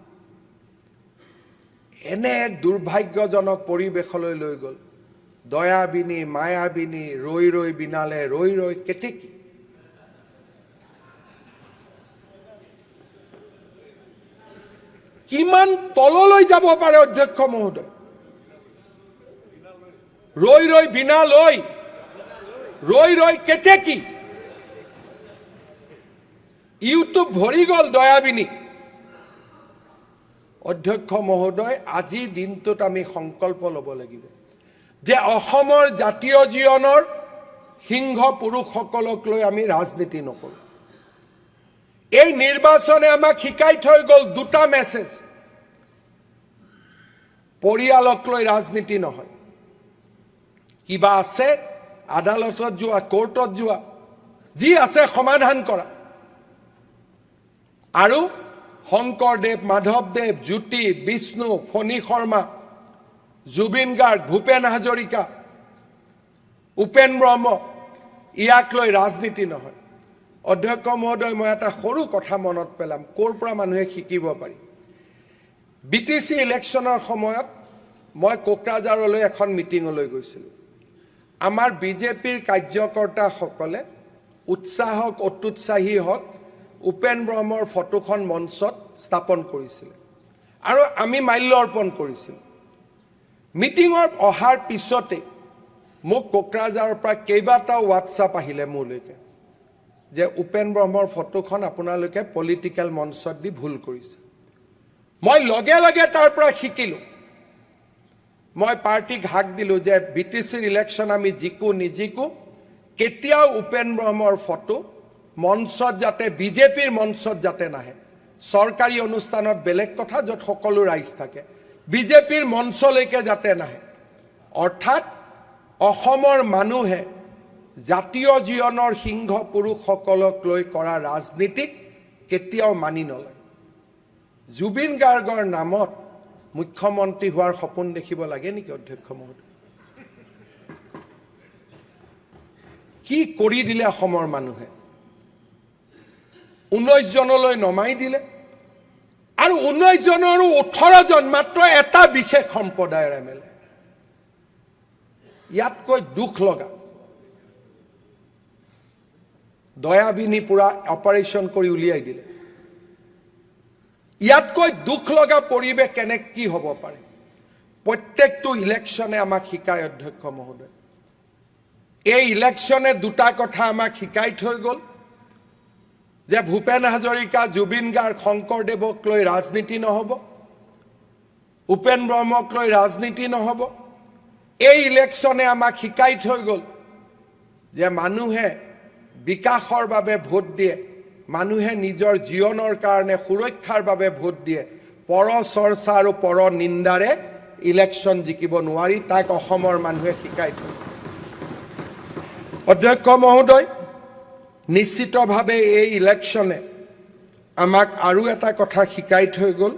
এনে এক দুৰ্ভাগ্যজনক পৰিৱেশলৈ লৈ গ'ল। দয়াবিনী মায়াবিনী ৰৈ ৰৈ বিনালে ৰৈ ৰৈ কেতেকী। কিমান তললৈ যাব পাৰে অধ্যক্ষ মহোদয়? ৰৈ ৰৈ বিনা লৈ, ৰৈ ৰৈ কেতেকী। ইউটিউব ভৰি গ'ল দয়াবিনী। অধ্যক্ষ মহোদয়, আজিৰ দিনটোত আমি সংকল্প ল'ব লাগিব যে অসমৰ জাতীয় জীৱনৰ সিংহ পুৰুষসকলক লৈ আমি ৰাজনীতি নকৰোঁ। এই নিৰ্বাচনে আমাক শিকাই থৈ গ'ল দুটা মেছেজ। পৰিয়ালক লৈ ৰাজনীতি নহয়, কিবা আছে আদালতত যোৱা, কোৰ্টত যোৱা, যি আছে সমাধান কৰা। আৰু শংকৰদেৱ, মাধৱদেৱ, জ্যোতি, বিষ্ণু, ফণী শৰ্মা, জুবিন গাৰ্গ, ভূপেন হাজৰিকা, উপেন ব্ৰহ্ম, ইয়াক লৈ ৰাজনীতি নহয়। অধ্যক্ষ মহোদয়, মই এটা সৰু কথা মনত পেলাম, ক'ৰ পৰা মানুহে শিকিব পাৰি। বি টি চি ইলেকশ্যনৰ সময়ত মই কোকৰাঝাৰলৈ এখন মিটিঙলৈ গৈছিলোঁ। আমাৰ বিজেপিৰ কাৰ্যকৰ্তাসকলে উৎসাহ হওক অত্যুৎসাহী হওক উপেন ব্ৰহ্মৰ ফটোখন মঞ্চত স্থাপন কৰিছিলে আৰু আমি মাল্য অৰ্পণ কৰিছিলোঁ। মিটিঙত অহাৰ পিছতে মোক কোকৰাঝাৰৰ পৰা কেইবাটাও হোৱাটছআপ আহিলে মোলৈকে যে উপেন ব্ৰহ্মৰ ফটোখন আপোনালোকে পলিটিকেল মঞ্চত দি ভুল কৰিছে। মই লগে লগে তাৰ পৰা শিকিলোঁ। মই পাৰ্টীক হাক দিলোঁ যে বি টি চিৰ ইলেকশ্যন আমি জিকো নিজিকো, কেতিয়াও উপেন ব্ৰহ্মৰ ফটো মঞ্চত যাতে, বিজেপিৰ মঞ্চত যাতে নাহে। চৰকাৰী অনুষ্ঠানত বেলেগ কথা, য'ত সকলো ৰাইজ থাকে, বিজেপিৰ মঞ্চলৈকে যাতে নাহে। অৰ্থাৎ অসমৰ মানুহে জাতীয় জীৱনৰ সিংহ পুৰুষসকলক লৈ কৰা ৰাজনীতিক কেতিয়াও মানি নলয়। জুবিন গাৰ্গৰ নামত মুখ্যমন্ত্ৰী হোৱাৰ সপোন দেখিব লাগে নেকি অধ্যক্ষ মহোদয়? কি কৰি দিলে অসমৰ মানুহে? 19 জনলৈ নমাই দিলে, আৰু 19 জনৰো 18 জন মাত্ৰ এটা বিশেষ সম্প্ৰদায়ৰ এম এল এ। ইয়াতকৈ দুখ লগা, দয়াবিনী পুৰা অপাৰেশ্যন কৰি উলিয়াই দিলে। ইয়াতকৈ দুখ লগা পৰিৱেশ কেনে কি হ'ব পাৰে? প্ৰত্যেকটো ইলেকশ্যনে আমাক শিকায় অধ্যক্ষ মহোদয়। এই ইলেকশ্যনে দুটা কথা আমাক শিকাই থৈ গ'ল যে ভূপেন হাজৰিকা, জুবিন গাৰ্গ, শংকৰদেৱক লৈ ৰাজনীতি নহ'ব, উপেন ব্ৰহ্মক লৈ ৰাজনীতি নহ'ব। এই ইলেকশ্যনে আমাক শিকাই থৈ গ'ল যে মানুহে বিকাশৰ বাবে ভোট দিয়ে, মানুহে নিজৰ জীৱনৰ কাৰণে সুৰক্ষাৰ বাবে ভোট দিয়ে। পৰ চৰ্চা আৰু পৰ নিন্দাৰে ইলেকশ্যন জিকিব নোৱাৰি, তাক অসমৰ মানুহে শিকাই থৈ। অধ্যক্ষ মহোদয়, নিশ্চিতভাৱে এই ইলেকশ্যনে আমাক আৰু এটা কথা শিকাই থৈ গ'ল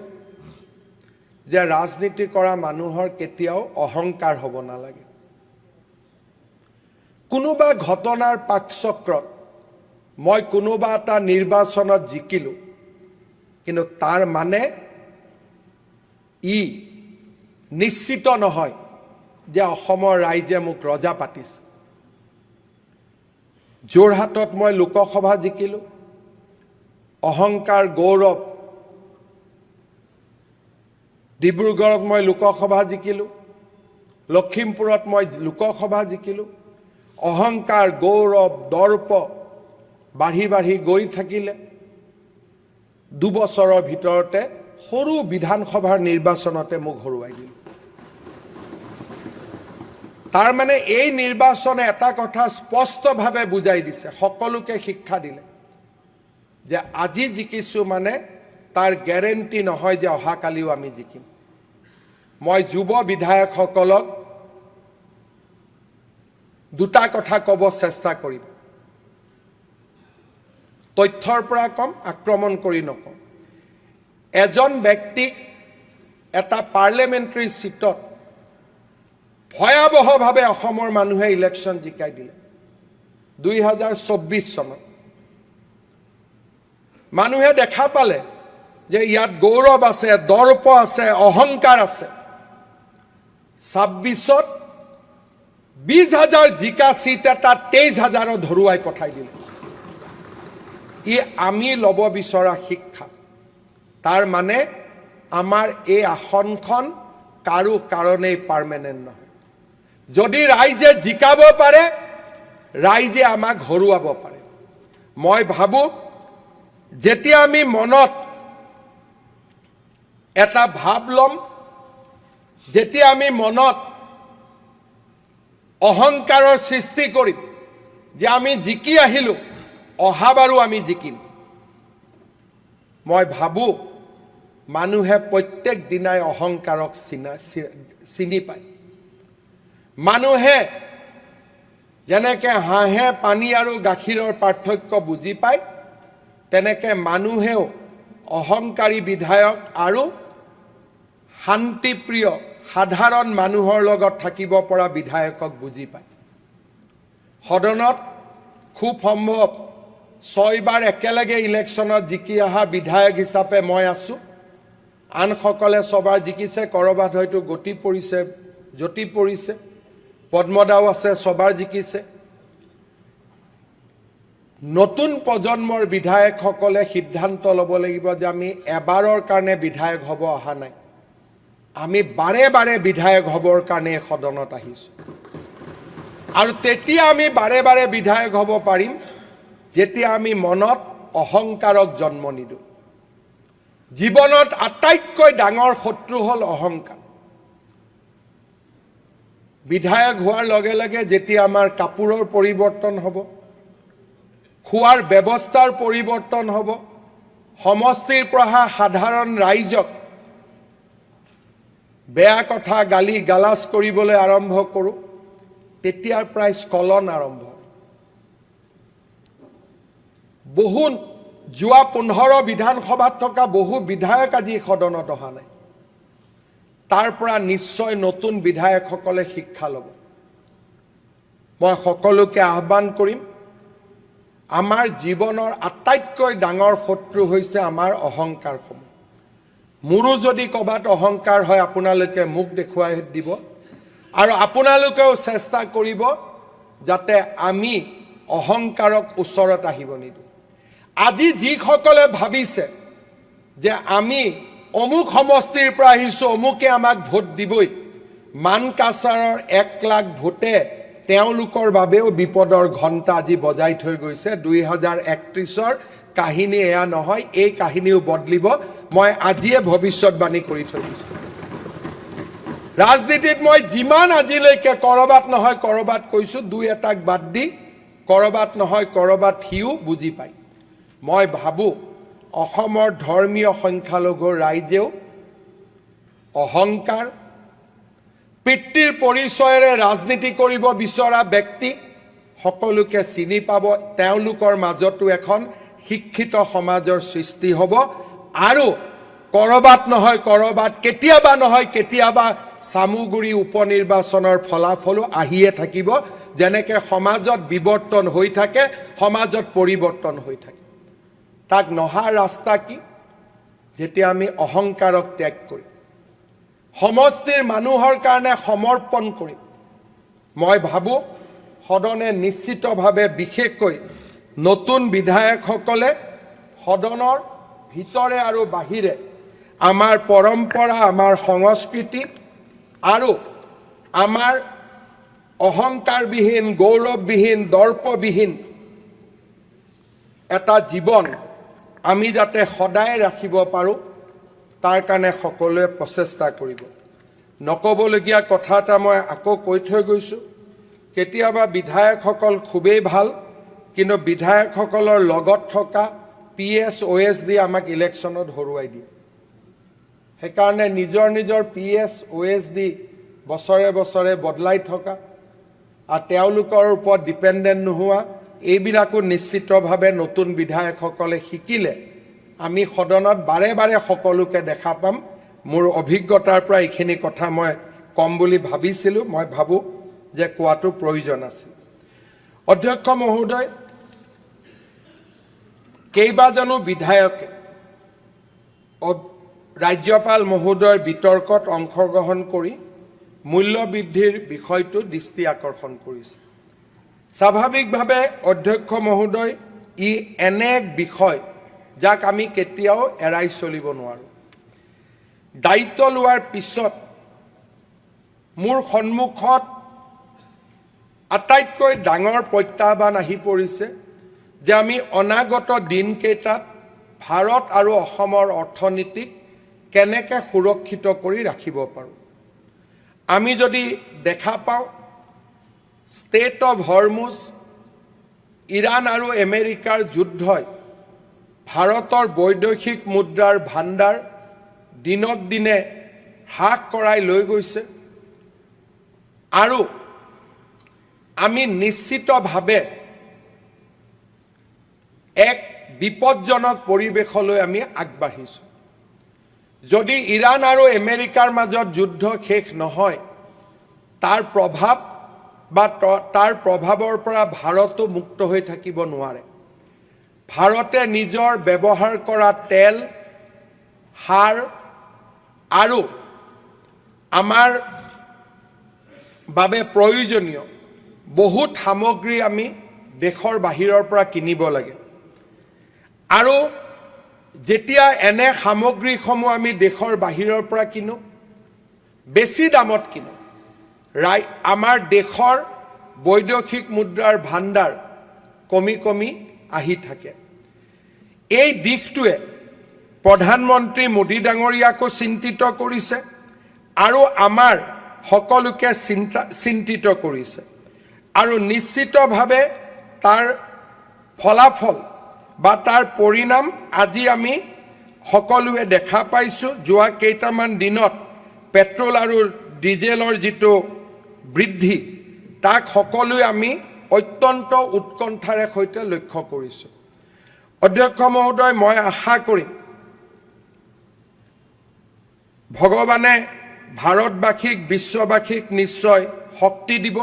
যে ৰাজনীতি কৰা মানুহৰ কেতিয়াও অহংকাৰ হ'ব নালাগে। কোনোবা ঘটনাৰ পাকচক্ৰত মই কোনোবা এটা নিৰ্বাচনত জিকিলোঁ, কিন্তু তাৰ মানে ই নিশ্চিত নহয় যে অসমৰ ৰাইজে মোক ৰজা পাতিছে। যোৰহাটত মই লোকসভা জিকিলোঁ, অহংকাৰ গৌৰৱ। ডিব্ৰুগড়ত মই লোকসভা জিকিলোঁ, লখিমপুৰত মই লোকসভা জিকিলোঁ। অহংকাৰ গৌৰৱ দৰ্প বাঢ়ি বাঢ়ি গৈ থাকিলে। 2 বছৰৰ ভিতৰতে সৰু বিধানসভাৰ নিৰ্বাচনতে মোক হৰুৱাই দিলে। তাৰমানে এই নিৰ্বাচনে এটা কথা স্পষ্টভাৱে বুজাই দিছে, সকলোকে শিক্ষা দিলে যে আজি জিকিছোঁ মানে তাৰ গেৰেণ্টি নহয় যে অহাকালিও আমি জিকিম। মই যুৱ বিধায়কসকলক দুটা কথা ক'ব চেষ্টা কৰিম। তথ্যৰ পৰা ক'ম, আক্ৰমণ কৰি নকওঁ। এজন ব্যক্তিক এটা পাৰ্লিয়ামেণ্টাৰী চিটত ভয়াৱহভাৱে অসমৰ মানুহে ইলেকশ্যন জিকাই দিলে 2024 চনত। মানুহে দেখা পালে যে ইয়াত গৌৰৱ আছে, দৰ্প আছে, অহংকাৰ আছে। 26ত 20 হাজাৰ জিকা চিট এটা 23 হাজাৰত হৰুৱাই পঠাই দিলে। ই আমি ল'ব বিচৰা শিক্ষা। তাৰ মানে আমাৰ এই আসনখন কাৰো কাৰণেই পাৰ্মানেণ্ট নহয়। যদি ৰাইজে জিকাব পাৰে, ৰাইজে আমাক হৰুৱাব পাৰে। মই ভাবোঁ, যেতিয়া আমি মনত এটা ভাৱ ল'ম, যেতিয়া আমি মনত অহংকাৰৰ সৃষ্টি কৰিম যে আমি জিকি আহিলোঁ, অহাবাৰো আমি জিকিম, মই ভাবোঁ মানুহে প্ৰত্যেক দিনাই অহংকাৰক চিনি পায়। মানুহে যেনেকে হাঁহে পানী আৰু গাখীৰৰ পাৰ্থক্য বুজি পায়, তেনেকে মানুহেও অহংকাৰী বিধায়ক আৰু শান্তিপ্ৰিয় সাধাৰণ মানুহৰ লগত থাকিব পৰা বিধায়কক বুজি পায়। সদনত খুব সম্ভৱ ছয়বাৰ একেলগে ইলেকশ্যনত জিকি অহা বিধায়ক হিচাপে মই আছোঁ। আনসকলে ছবাৰ জিকিছে, ক'ৰবাত হয়তো গতি পৰিছে, যতি পৰিছে। পদ্মদাও আছে, ছবাৰ জিকিছে। নতুন প্ৰজন্মৰ বিধায়কসকলে সিদ্ধান্ত ল'ব লাগিব যে আমি এবাৰৰ কাৰণে বিধায়ক হ'ব অহা নাই, আমি বাৰে বাৰে বিধায়ক হ'বৰ কাৰণে এই সদনত আহিছোঁ। আৰু তেতিয়া আমি বাৰে বাৰে বিধায়ক হ'ব পাৰিম যেতিয়া আমি মনত অহংকাৰক জন্ম নিদিওঁ। জীৱনত আটাইতকৈ ডাঙৰ শত্ৰু হ'ল অহংকাৰ। বিধায়ক হোৱাৰ লগে লগে যেতিয়া আমাৰ কাপোৰৰ পৰিৱৰ্তন হ'ব, খোৱাৰ ব্যৱস্থাৰ পৰিৱৰ্তন হ'ব, সমষ্টিৰ পৰা সাধাৰণ ৰাইজক বেয়া কথা গালি গালাজ কৰিবলৈ আৰম্ভ কৰোঁ, তেতিয়াৰ পৰাই স্খলন আৰম্ভ হয়। বহু যোৱা 15 বিধানসভাত থকা বহু বিধায়ক আজি সদনত অহা নাই। তাৰ পৰা নিশ্চয় নতুন বিধায়কসকলে শিক্ষা ল'ব। মই সকলোকে আহ্বান কৰিম, আমাৰ জীৱনৰ আটাইতকৈ ডাঙৰ শত্ৰু হৈছে আমাৰ অহংকাৰসমূহ। মোৰো যদি ক'ৰবাত অহংকাৰ হয়, আপোনালোকে মোক দেখুৱাই দিব আৰু আপোনালোকেও চেষ্টা কৰিব যাতে আমি অহংকাৰক ওচৰত আহিব নিদিওঁ। আজি যিসকলে ভাবিছে যে আমি অমুক সমষ্টিৰ পৰা আহিছোঁ, অমুকে আমাক ভোট দিবই, মানকাছাৰৰ 1 লাখ ভোটে তেওঁলোকৰ বাবেও বিপদৰ ঘণ্টা আজি বজাই থৈ গৈছে। 2031ৰ কাহিনী এয়া নহয়, এই কাহিনীও বদলিব। মই আজিয়ে ভৱিষ্যতবাণী কৰি থৈ দিছোঁ। ৰাজনীতিত মই যিমান আজিলৈকে ক'ৰবাত নহয় ক'ৰবাত কৈছোঁ, দুই এটাক বাদ দি, ক'ৰবাত নহয় ক'ৰবাত সিও বুজি পায়। মই ভাবোঁ অসমৰ ধৰ্মীয় সংখ্যালঘু ৰাইজেও অহংকাৰ, পিতৃৰ পৰিচয়েৰে ৰাজনীতি কৰিব বিচৰা ব্যক্তি সকলোকে চিনি পাব। তেওঁলোকৰ মাজতো এখন শিক্ষিত সমাজৰ সৃষ্টি হ'ব আৰু ক'ৰবাত নহয় ক'ৰবাত, কেতিয়াবা নহয় কেতিয়াবা চামুগুৰি উপ নিৰ্বাচনৰ ফলাফলো আহিয়ে থাকিব। যেনেকে সমাজত বিৱৰ্তন হৈ থাকে, সমাজত পৰিৱৰ্তন হৈ থাকে, তাক নহাৰ ৰাস্তা কি? যেতিয়া আমি অহংকাৰক ত্যাগ কৰিম, সমষ্টিৰ মানুহৰ কাৰণে সমৰ্পণ কৰিম। মই ভাবোঁ সদনে নিশ্চিতভাৱে, বিশেষকৈ নতুন বিধায়কসকলে সদনৰ ভিতৰে আৰু বাহিৰে আমাৰ পৰম্পৰা, আমাৰ সংস্কৃতি আৰু আমাৰ অহংকাৰবিহীন, গৌৰৱবিহীন, দৰ্পবিহীন এটা জীৱন আমি যাতে সদায় ৰাখিব পাৰোঁ, তাৰ কাৰণে সকলোৱে প্ৰচেষ্টা কৰিব। নক'বলগীয়া কথা এটা মই আকৌ কৈ থৈ গৈছোঁ। কেতিয়াবা বিধায়কসকল খুবেই ভাল, কিন্তু বিধায়কসকলৰ লগত থকা পি এছ, অ' এছ ডি আমাক ইলেকশ্যনত হৰুৱাই দিয়ে। সেইকাৰণে নিজৰ নিজৰ পি এছ, অ' এছ ডি বছৰে বছৰে বদলাই থকা আৰু তেওঁলোকৰ ওপৰত ডিপেণ্ডেণ্ট নোহোৱা, এইবিলাকো নিশ্চিতভাৱে নতুন বিধায়কসকলে শিকিলে আমি সদনত বাৰে বাৰে সকলোকে দেখা পাম। মোৰ অভিজ্ঞতাৰ পৰা এইখিনি কথা মই ক'ম বুলি ভাবিছিলোঁ। মই ভাবোঁ যে কোৱাটো প্ৰয়োজন আছিল। অধ্যক্ষ মহোদয়, কেইবাজনো বিধায়কে ৰাজ্যপাল মহোদয়ৰ বিতৰ্কত অংশগ্ৰহণ কৰি মূল্যবৃদ্ধিৰ বিষয়টো দৃষ্টি আকৰ্ষণ কৰিছে। স্বাভাৱিকভাৱে অধ্যক্ষ মহোদয়, ই এনে এক বিষয় যাক আমি কেতিয়াও এৰাই চলিব নোৱাৰোঁ। দায়িত্ব লোৱাৰ পিছত মোৰ সন্মুখত আটাইতকৈ ডাঙৰ প্ৰত্যাহ্বান আহি পৰিছে যে আমি অনাগত দিনকেইটাত ভাৰত আৰু অসমৰ অৰ্থনীতিক কেনেকৈ সুৰক্ষিত কৰি ৰাখিব পাৰোঁ। আমি যদি দেখা পাওঁ, ষ্ট্ৰেইট অফ হৰমুজ, ইৰাণ আৰু আমেৰিকাৰ যুদ্ধই ভাৰতৰ বৈদেশিক মুদ্ৰাৰ ভাণ্ডাৰ দিনক দিনে হ্ৰাস কৰাই লৈ গৈছে আৰু আমি নিশ্চিতভাৱে এক বিপদজনক পৰিৱেশলৈ আমি আগবাঢ়িছোঁ। যদি ইৰাণ আৰু আমেৰিকাৰ মাজত যুদ্ধ শেষ নহয়, তাৰ প্ৰভাৱ বা তাৰ প্ৰভাৱৰ পৰা ভাৰতো মুক্ত হৈ থাকিব নোৱাৰে। ভাৰতে নিজৰ ব্যৱহাৰ কৰা তেল, সাৰ আৰু আমাৰ বাবে প্ৰয়োজনীয় বহুত সামগ্ৰী আমি দেশৰ বাহিৰৰ পৰা কিনিব লাগে আৰু যেতিয়া এনে সামগ্ৰীসমূহ আমি দেশৰ বাহিৰৰ পৰা কিনো, বেছি দামত কিনো, আমাৰ দেশৰ বৈদেশিক মুদ্ৰাৰ ভাণ্ডাৰ কমি কমি আহি থাকে। এই দিশটোৱে প্ৰধানমন্ত্ৰী মোদী ডাঙৰীয়াকো চিন্তিত কৰিছে আৰু আমাৰ সকলোকে চিন্তিত কৰিছে আৰু নিশ্চিতভাৱে তাৰ ফলাফল বা তাৰ পৰিণাম আজি আমি সকলোৱে দেখা পাইছোঁ। যোৱা কেইটামান দিনত পেট্ৰল আৰু ডিজেলৰ যিটো বৃদ্ধি, তাক সকলোৱে আমি অত্যন্ত উৎকণ্ঠাৰে সৈতে লক্ষ্য কৰিছোঁ। অধ্যক্ষ মহোদয়, মই আশা কৰিম ভগৱানে ভাৰতবাসীক, বিশ্ববাসীক নিশ্চয় শক্তি দিব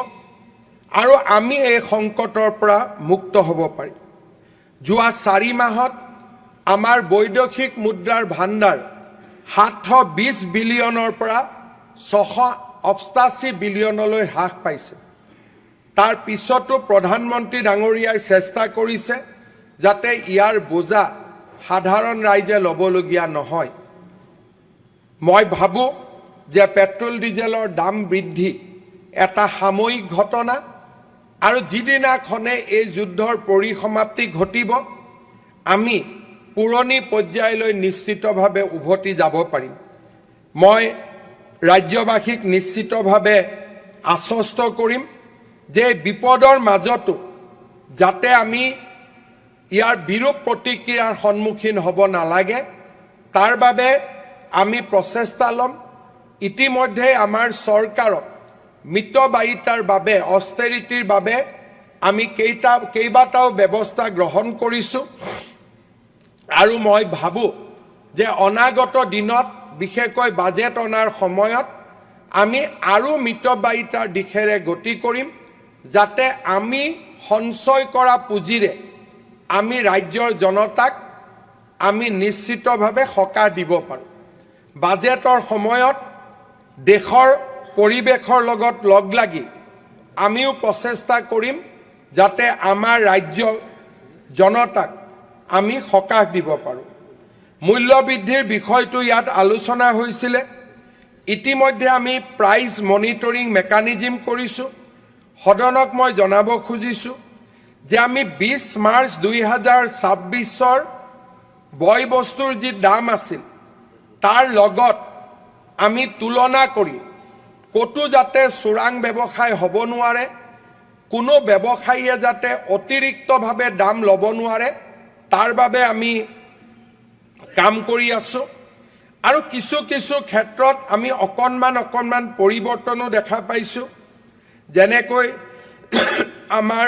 আৰু আমি এই সংকটৰ পৰা মুক্ত হ'ব পাৰিম। যোৱা 4 মাহত আমাৰ বৈদেশিক মুদ্ৰাৰ ভাণ্ডাৰ 720 বিলিয়নৰ পৰা 688 বিলিয়নলৈ হ্ৰাস পাইছে। তাৰ পিছতো প্ৰধানমন্ত্ৰী ডাঙৰীয়াই চেষ্টা কৰিছে যাতে ইয়াৰ বোজা সাধাৰণ ৰাইজে ল'বলগীয়া নহয়। মই ভাবোঁ যে পেট্ৰল ডিজেলৰ দাম বৃদ্ধি এটা সাময়িক ঘটনা আৰু যিদিনাখনে এই যুদ্ধৰ পৰিসমাপ্তি ঘটিব, আমি পুৰণি পৰ্যায়লৈ নিশ্চিতভাৱে উভতি যাব পাৰিম। মই ৰাজ্যবাসীক নিশ্চিতভাৱে আশ্বস্ত কৰিম যে বিপদৰ মাজতো যাতে আমি ইয়াৰ বিৰূপ প্ৰতিক্ৰিয়াৰ সন্মুখীন হ'ব নালাগে, তাৰ বাবে আমি প্ৰচেষ্টা ল'ম। ইতিমধ্যে আমাৰ চৰকাৰক মিতব্যয়িতাৰ বাবে, অষ্টেৰিটিৰ বাবে আমি কেইবাটাও ব্যৱস্থা গ্ৰহণ কৰিছোঁ আৰু মই ভাবোঁ যে অনাগত দিনত, বিশেষকৈ বাজেট অনাৰ সময়ত আমি আৰু মিতব্যয়িতাৰ দিশেৰে গতি কৰিম, যাতে আমি সঞ্চয় কৰা পুঁজিৰে আমি ৰাজ্যৰ জনতাক আমি নিশ্চিতভাৱে সকাহ দিব পাৰোঁ। বাজেটৰ সময়ত দেশৰ পৰিৱেশৰ লগত লগ লাগি আমিও প্ৰচেষ্টা কৰিম যাতে আমাৰ ৰাজ্য জনতাক আমি সকাহ দিব পাৰোঁ। মূল্যবৃদ্ধিৰ বিষয়টো ইয়াত আলোচনা হৈছিলে। ইতিমধ্যে আমি প্ৰাইচ মনিটৰিং মেকানিজিম কৰিছোঁ। সদনক মই জনাব খুজিছোঁ যে আমি 20 মাৰ্চ 2026ৰ বয় বস্তুৰ যি দাম আছিল, তাৰ লগত আমি তুলনা কৰি ক'তো যাতে চোৰাং ব্যৱসায় হ'ব নোৱাৰে, কোনো ব্যৱসায়ীয়ে যাতে অতিৰিক্তভাৱে দাম ল'ব নোৱাৰে, তাৰ বাবে আমি কাম কৰি আছোঁ। আৰু কিছু কিছু ক্ষেত্ৰত আমি অকণমান অকণমান পৰিৱৰ্তনো দেখা পাইছোঁ। যেনেকৈ আমাৰ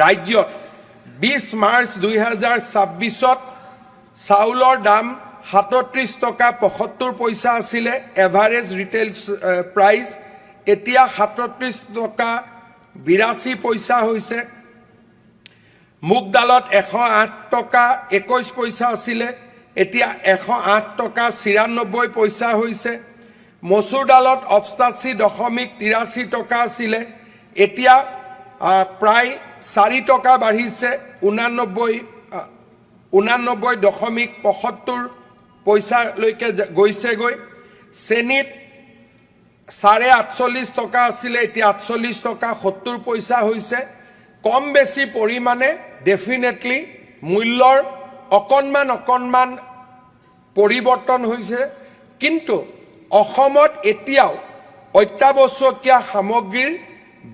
ৰাজ্যত 20 মাৰ্চ 2026ত চাউলৰ দাম 37 টকা 75 পইচা আছিলে এভাৰেজ ৰিটেইল প্ৰাইচ, এতিয়া 37 টকা 82 পইচা হৈছে। মুগ দালত 108 টকা 21 পইচা আছিলে, এতিয়া 108 টকা 96 পইচা হৈছে। মচুৰ দালত 88.83 টকা আছিলে, এতিয়া প্ৰায় 4 টকা বাঢ়িছে, 89.75 পইচালৈকে গৈছেগৈ। চেনীত 48.5 টকা আছিলে, এতিয়া 48 টকা 70 পইচা হৈছে। কম বেছি পৰিমাণে ডেফিনেটলি মূল্যৰ অকণমান অকণমান পৰিৱৰ্তন হৈছে, কিন্তু অসমত এতিয়াও অত্যাৱশ্যকীয় সামগ্ৰীৰ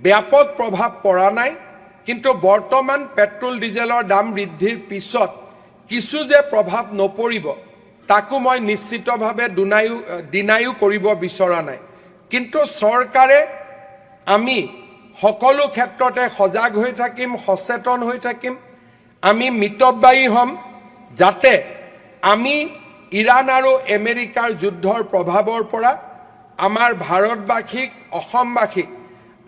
ব্যাপক প্ৰভাৱ পৰা নাই। কিন্তু বৰ্তমান পেট্ৰল ডিজেলৰ দাম বৃদ্ধিৰ পিছত কিছু যে প্ৰভাৱ নপৰিব, তাকো মই নিশ্চিতভাৱে দুনাইও ডিনাইও কৰিব বিচৰা নাই। কিন্তু চৰকাৰে আমি সকলো ক্ষেত্ৰতে সজাগ হৈ থাকিম, সচেতন হৈ থাকিম, আমি মিতব্যয়ী হ'ম, যাতে আমি ইৰাণ আৰু আমেৰিকাৰ যুদ্ধৰ প্ৰভাৱৰ পৰা আমাৰ ভাৰতবাসীক, অসমবাসীক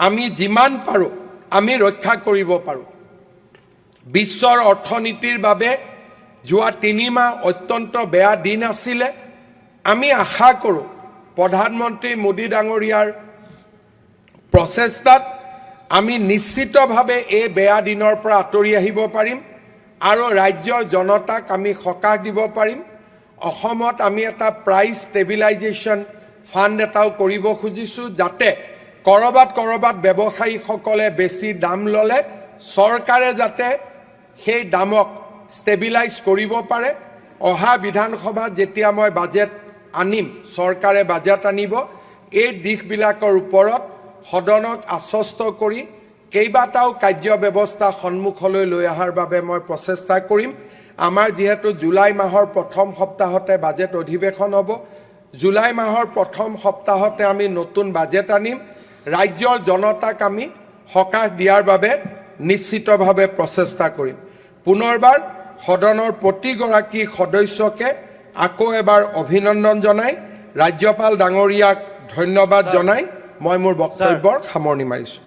আমি যিমান পাৰোঁ আমি ৰক্ষা কৰিব পাৰোঁ। বিশ্বৰ অৰ্থনীতিৰ বাবে যোৱা 3 মাহ অত্যন্ত বেয়া দিন আছিলে। আমি আশা কৰোঁ প্ৰধানমন্ত্ৰী মোদী ডাঙৰীয়াৰ প্ৰচেষ্টাত আমি নিশ্চিতভাৱে এই বেয়া দিনৰ পৰা আঁতৰি আহিব পাৰিম আৰু ৰাজ্যৰ জনতাক আমি সকাহ দিব পাৰিম। অসমত আমি এটা প্ৰাইচ ষ্টেবিলাইজেশ্যন ফাণ্ড এটাও কৰিব খুজিছোঁ, যাতে ক'ৰবাত ক'ৰবাত ব্যৱসায়ীসকলে বেছি দাম ল'লে চৰকাৰে যাতে সেই দামক ষ্টেবিলাইজ কৰিব পাৰে। অহা বিধানসভাত যেতিয়া মই বাজেট আনিম, চৰকাৰে বাজেট আনিব, এই দিশবিলাকৰ ওপৰত সদনক আশ্বস্ত কৰি কেইবাটাও কাৰ্য ব্যৱস্থা সন্মুখলৈ লৈ অহাৰ বাবে মই প্ৰচেষ্টা কৰিম। আমাৰ যিহেতু জুলাই মাহৰ প্ৰথম সপ্তাহতে বাজেট অধিৱেশন হ'ব, জুলাই মাহৰ প্ৰথম সপ্তাহতে আমি নতুন বাজেট আনিম। ৰাজ্যৰ জনতাক আমি সকাহ দিয়াৰ বাবে নিশ্চিতভাৱে প্ৰচেষ্টা কৰিম। পুনৰবাৰ সদনৰ প্ৰতিগৰাকী সদস্যকে আকৌ এবাৰ অভিনন্দন জনাই, ৰাজ্যপাল ডাঙৰীয়াক ধন্যবাদ জনাই মই মোৰ বক্তব্যৰ সামৰণি মাৰিছোঁ।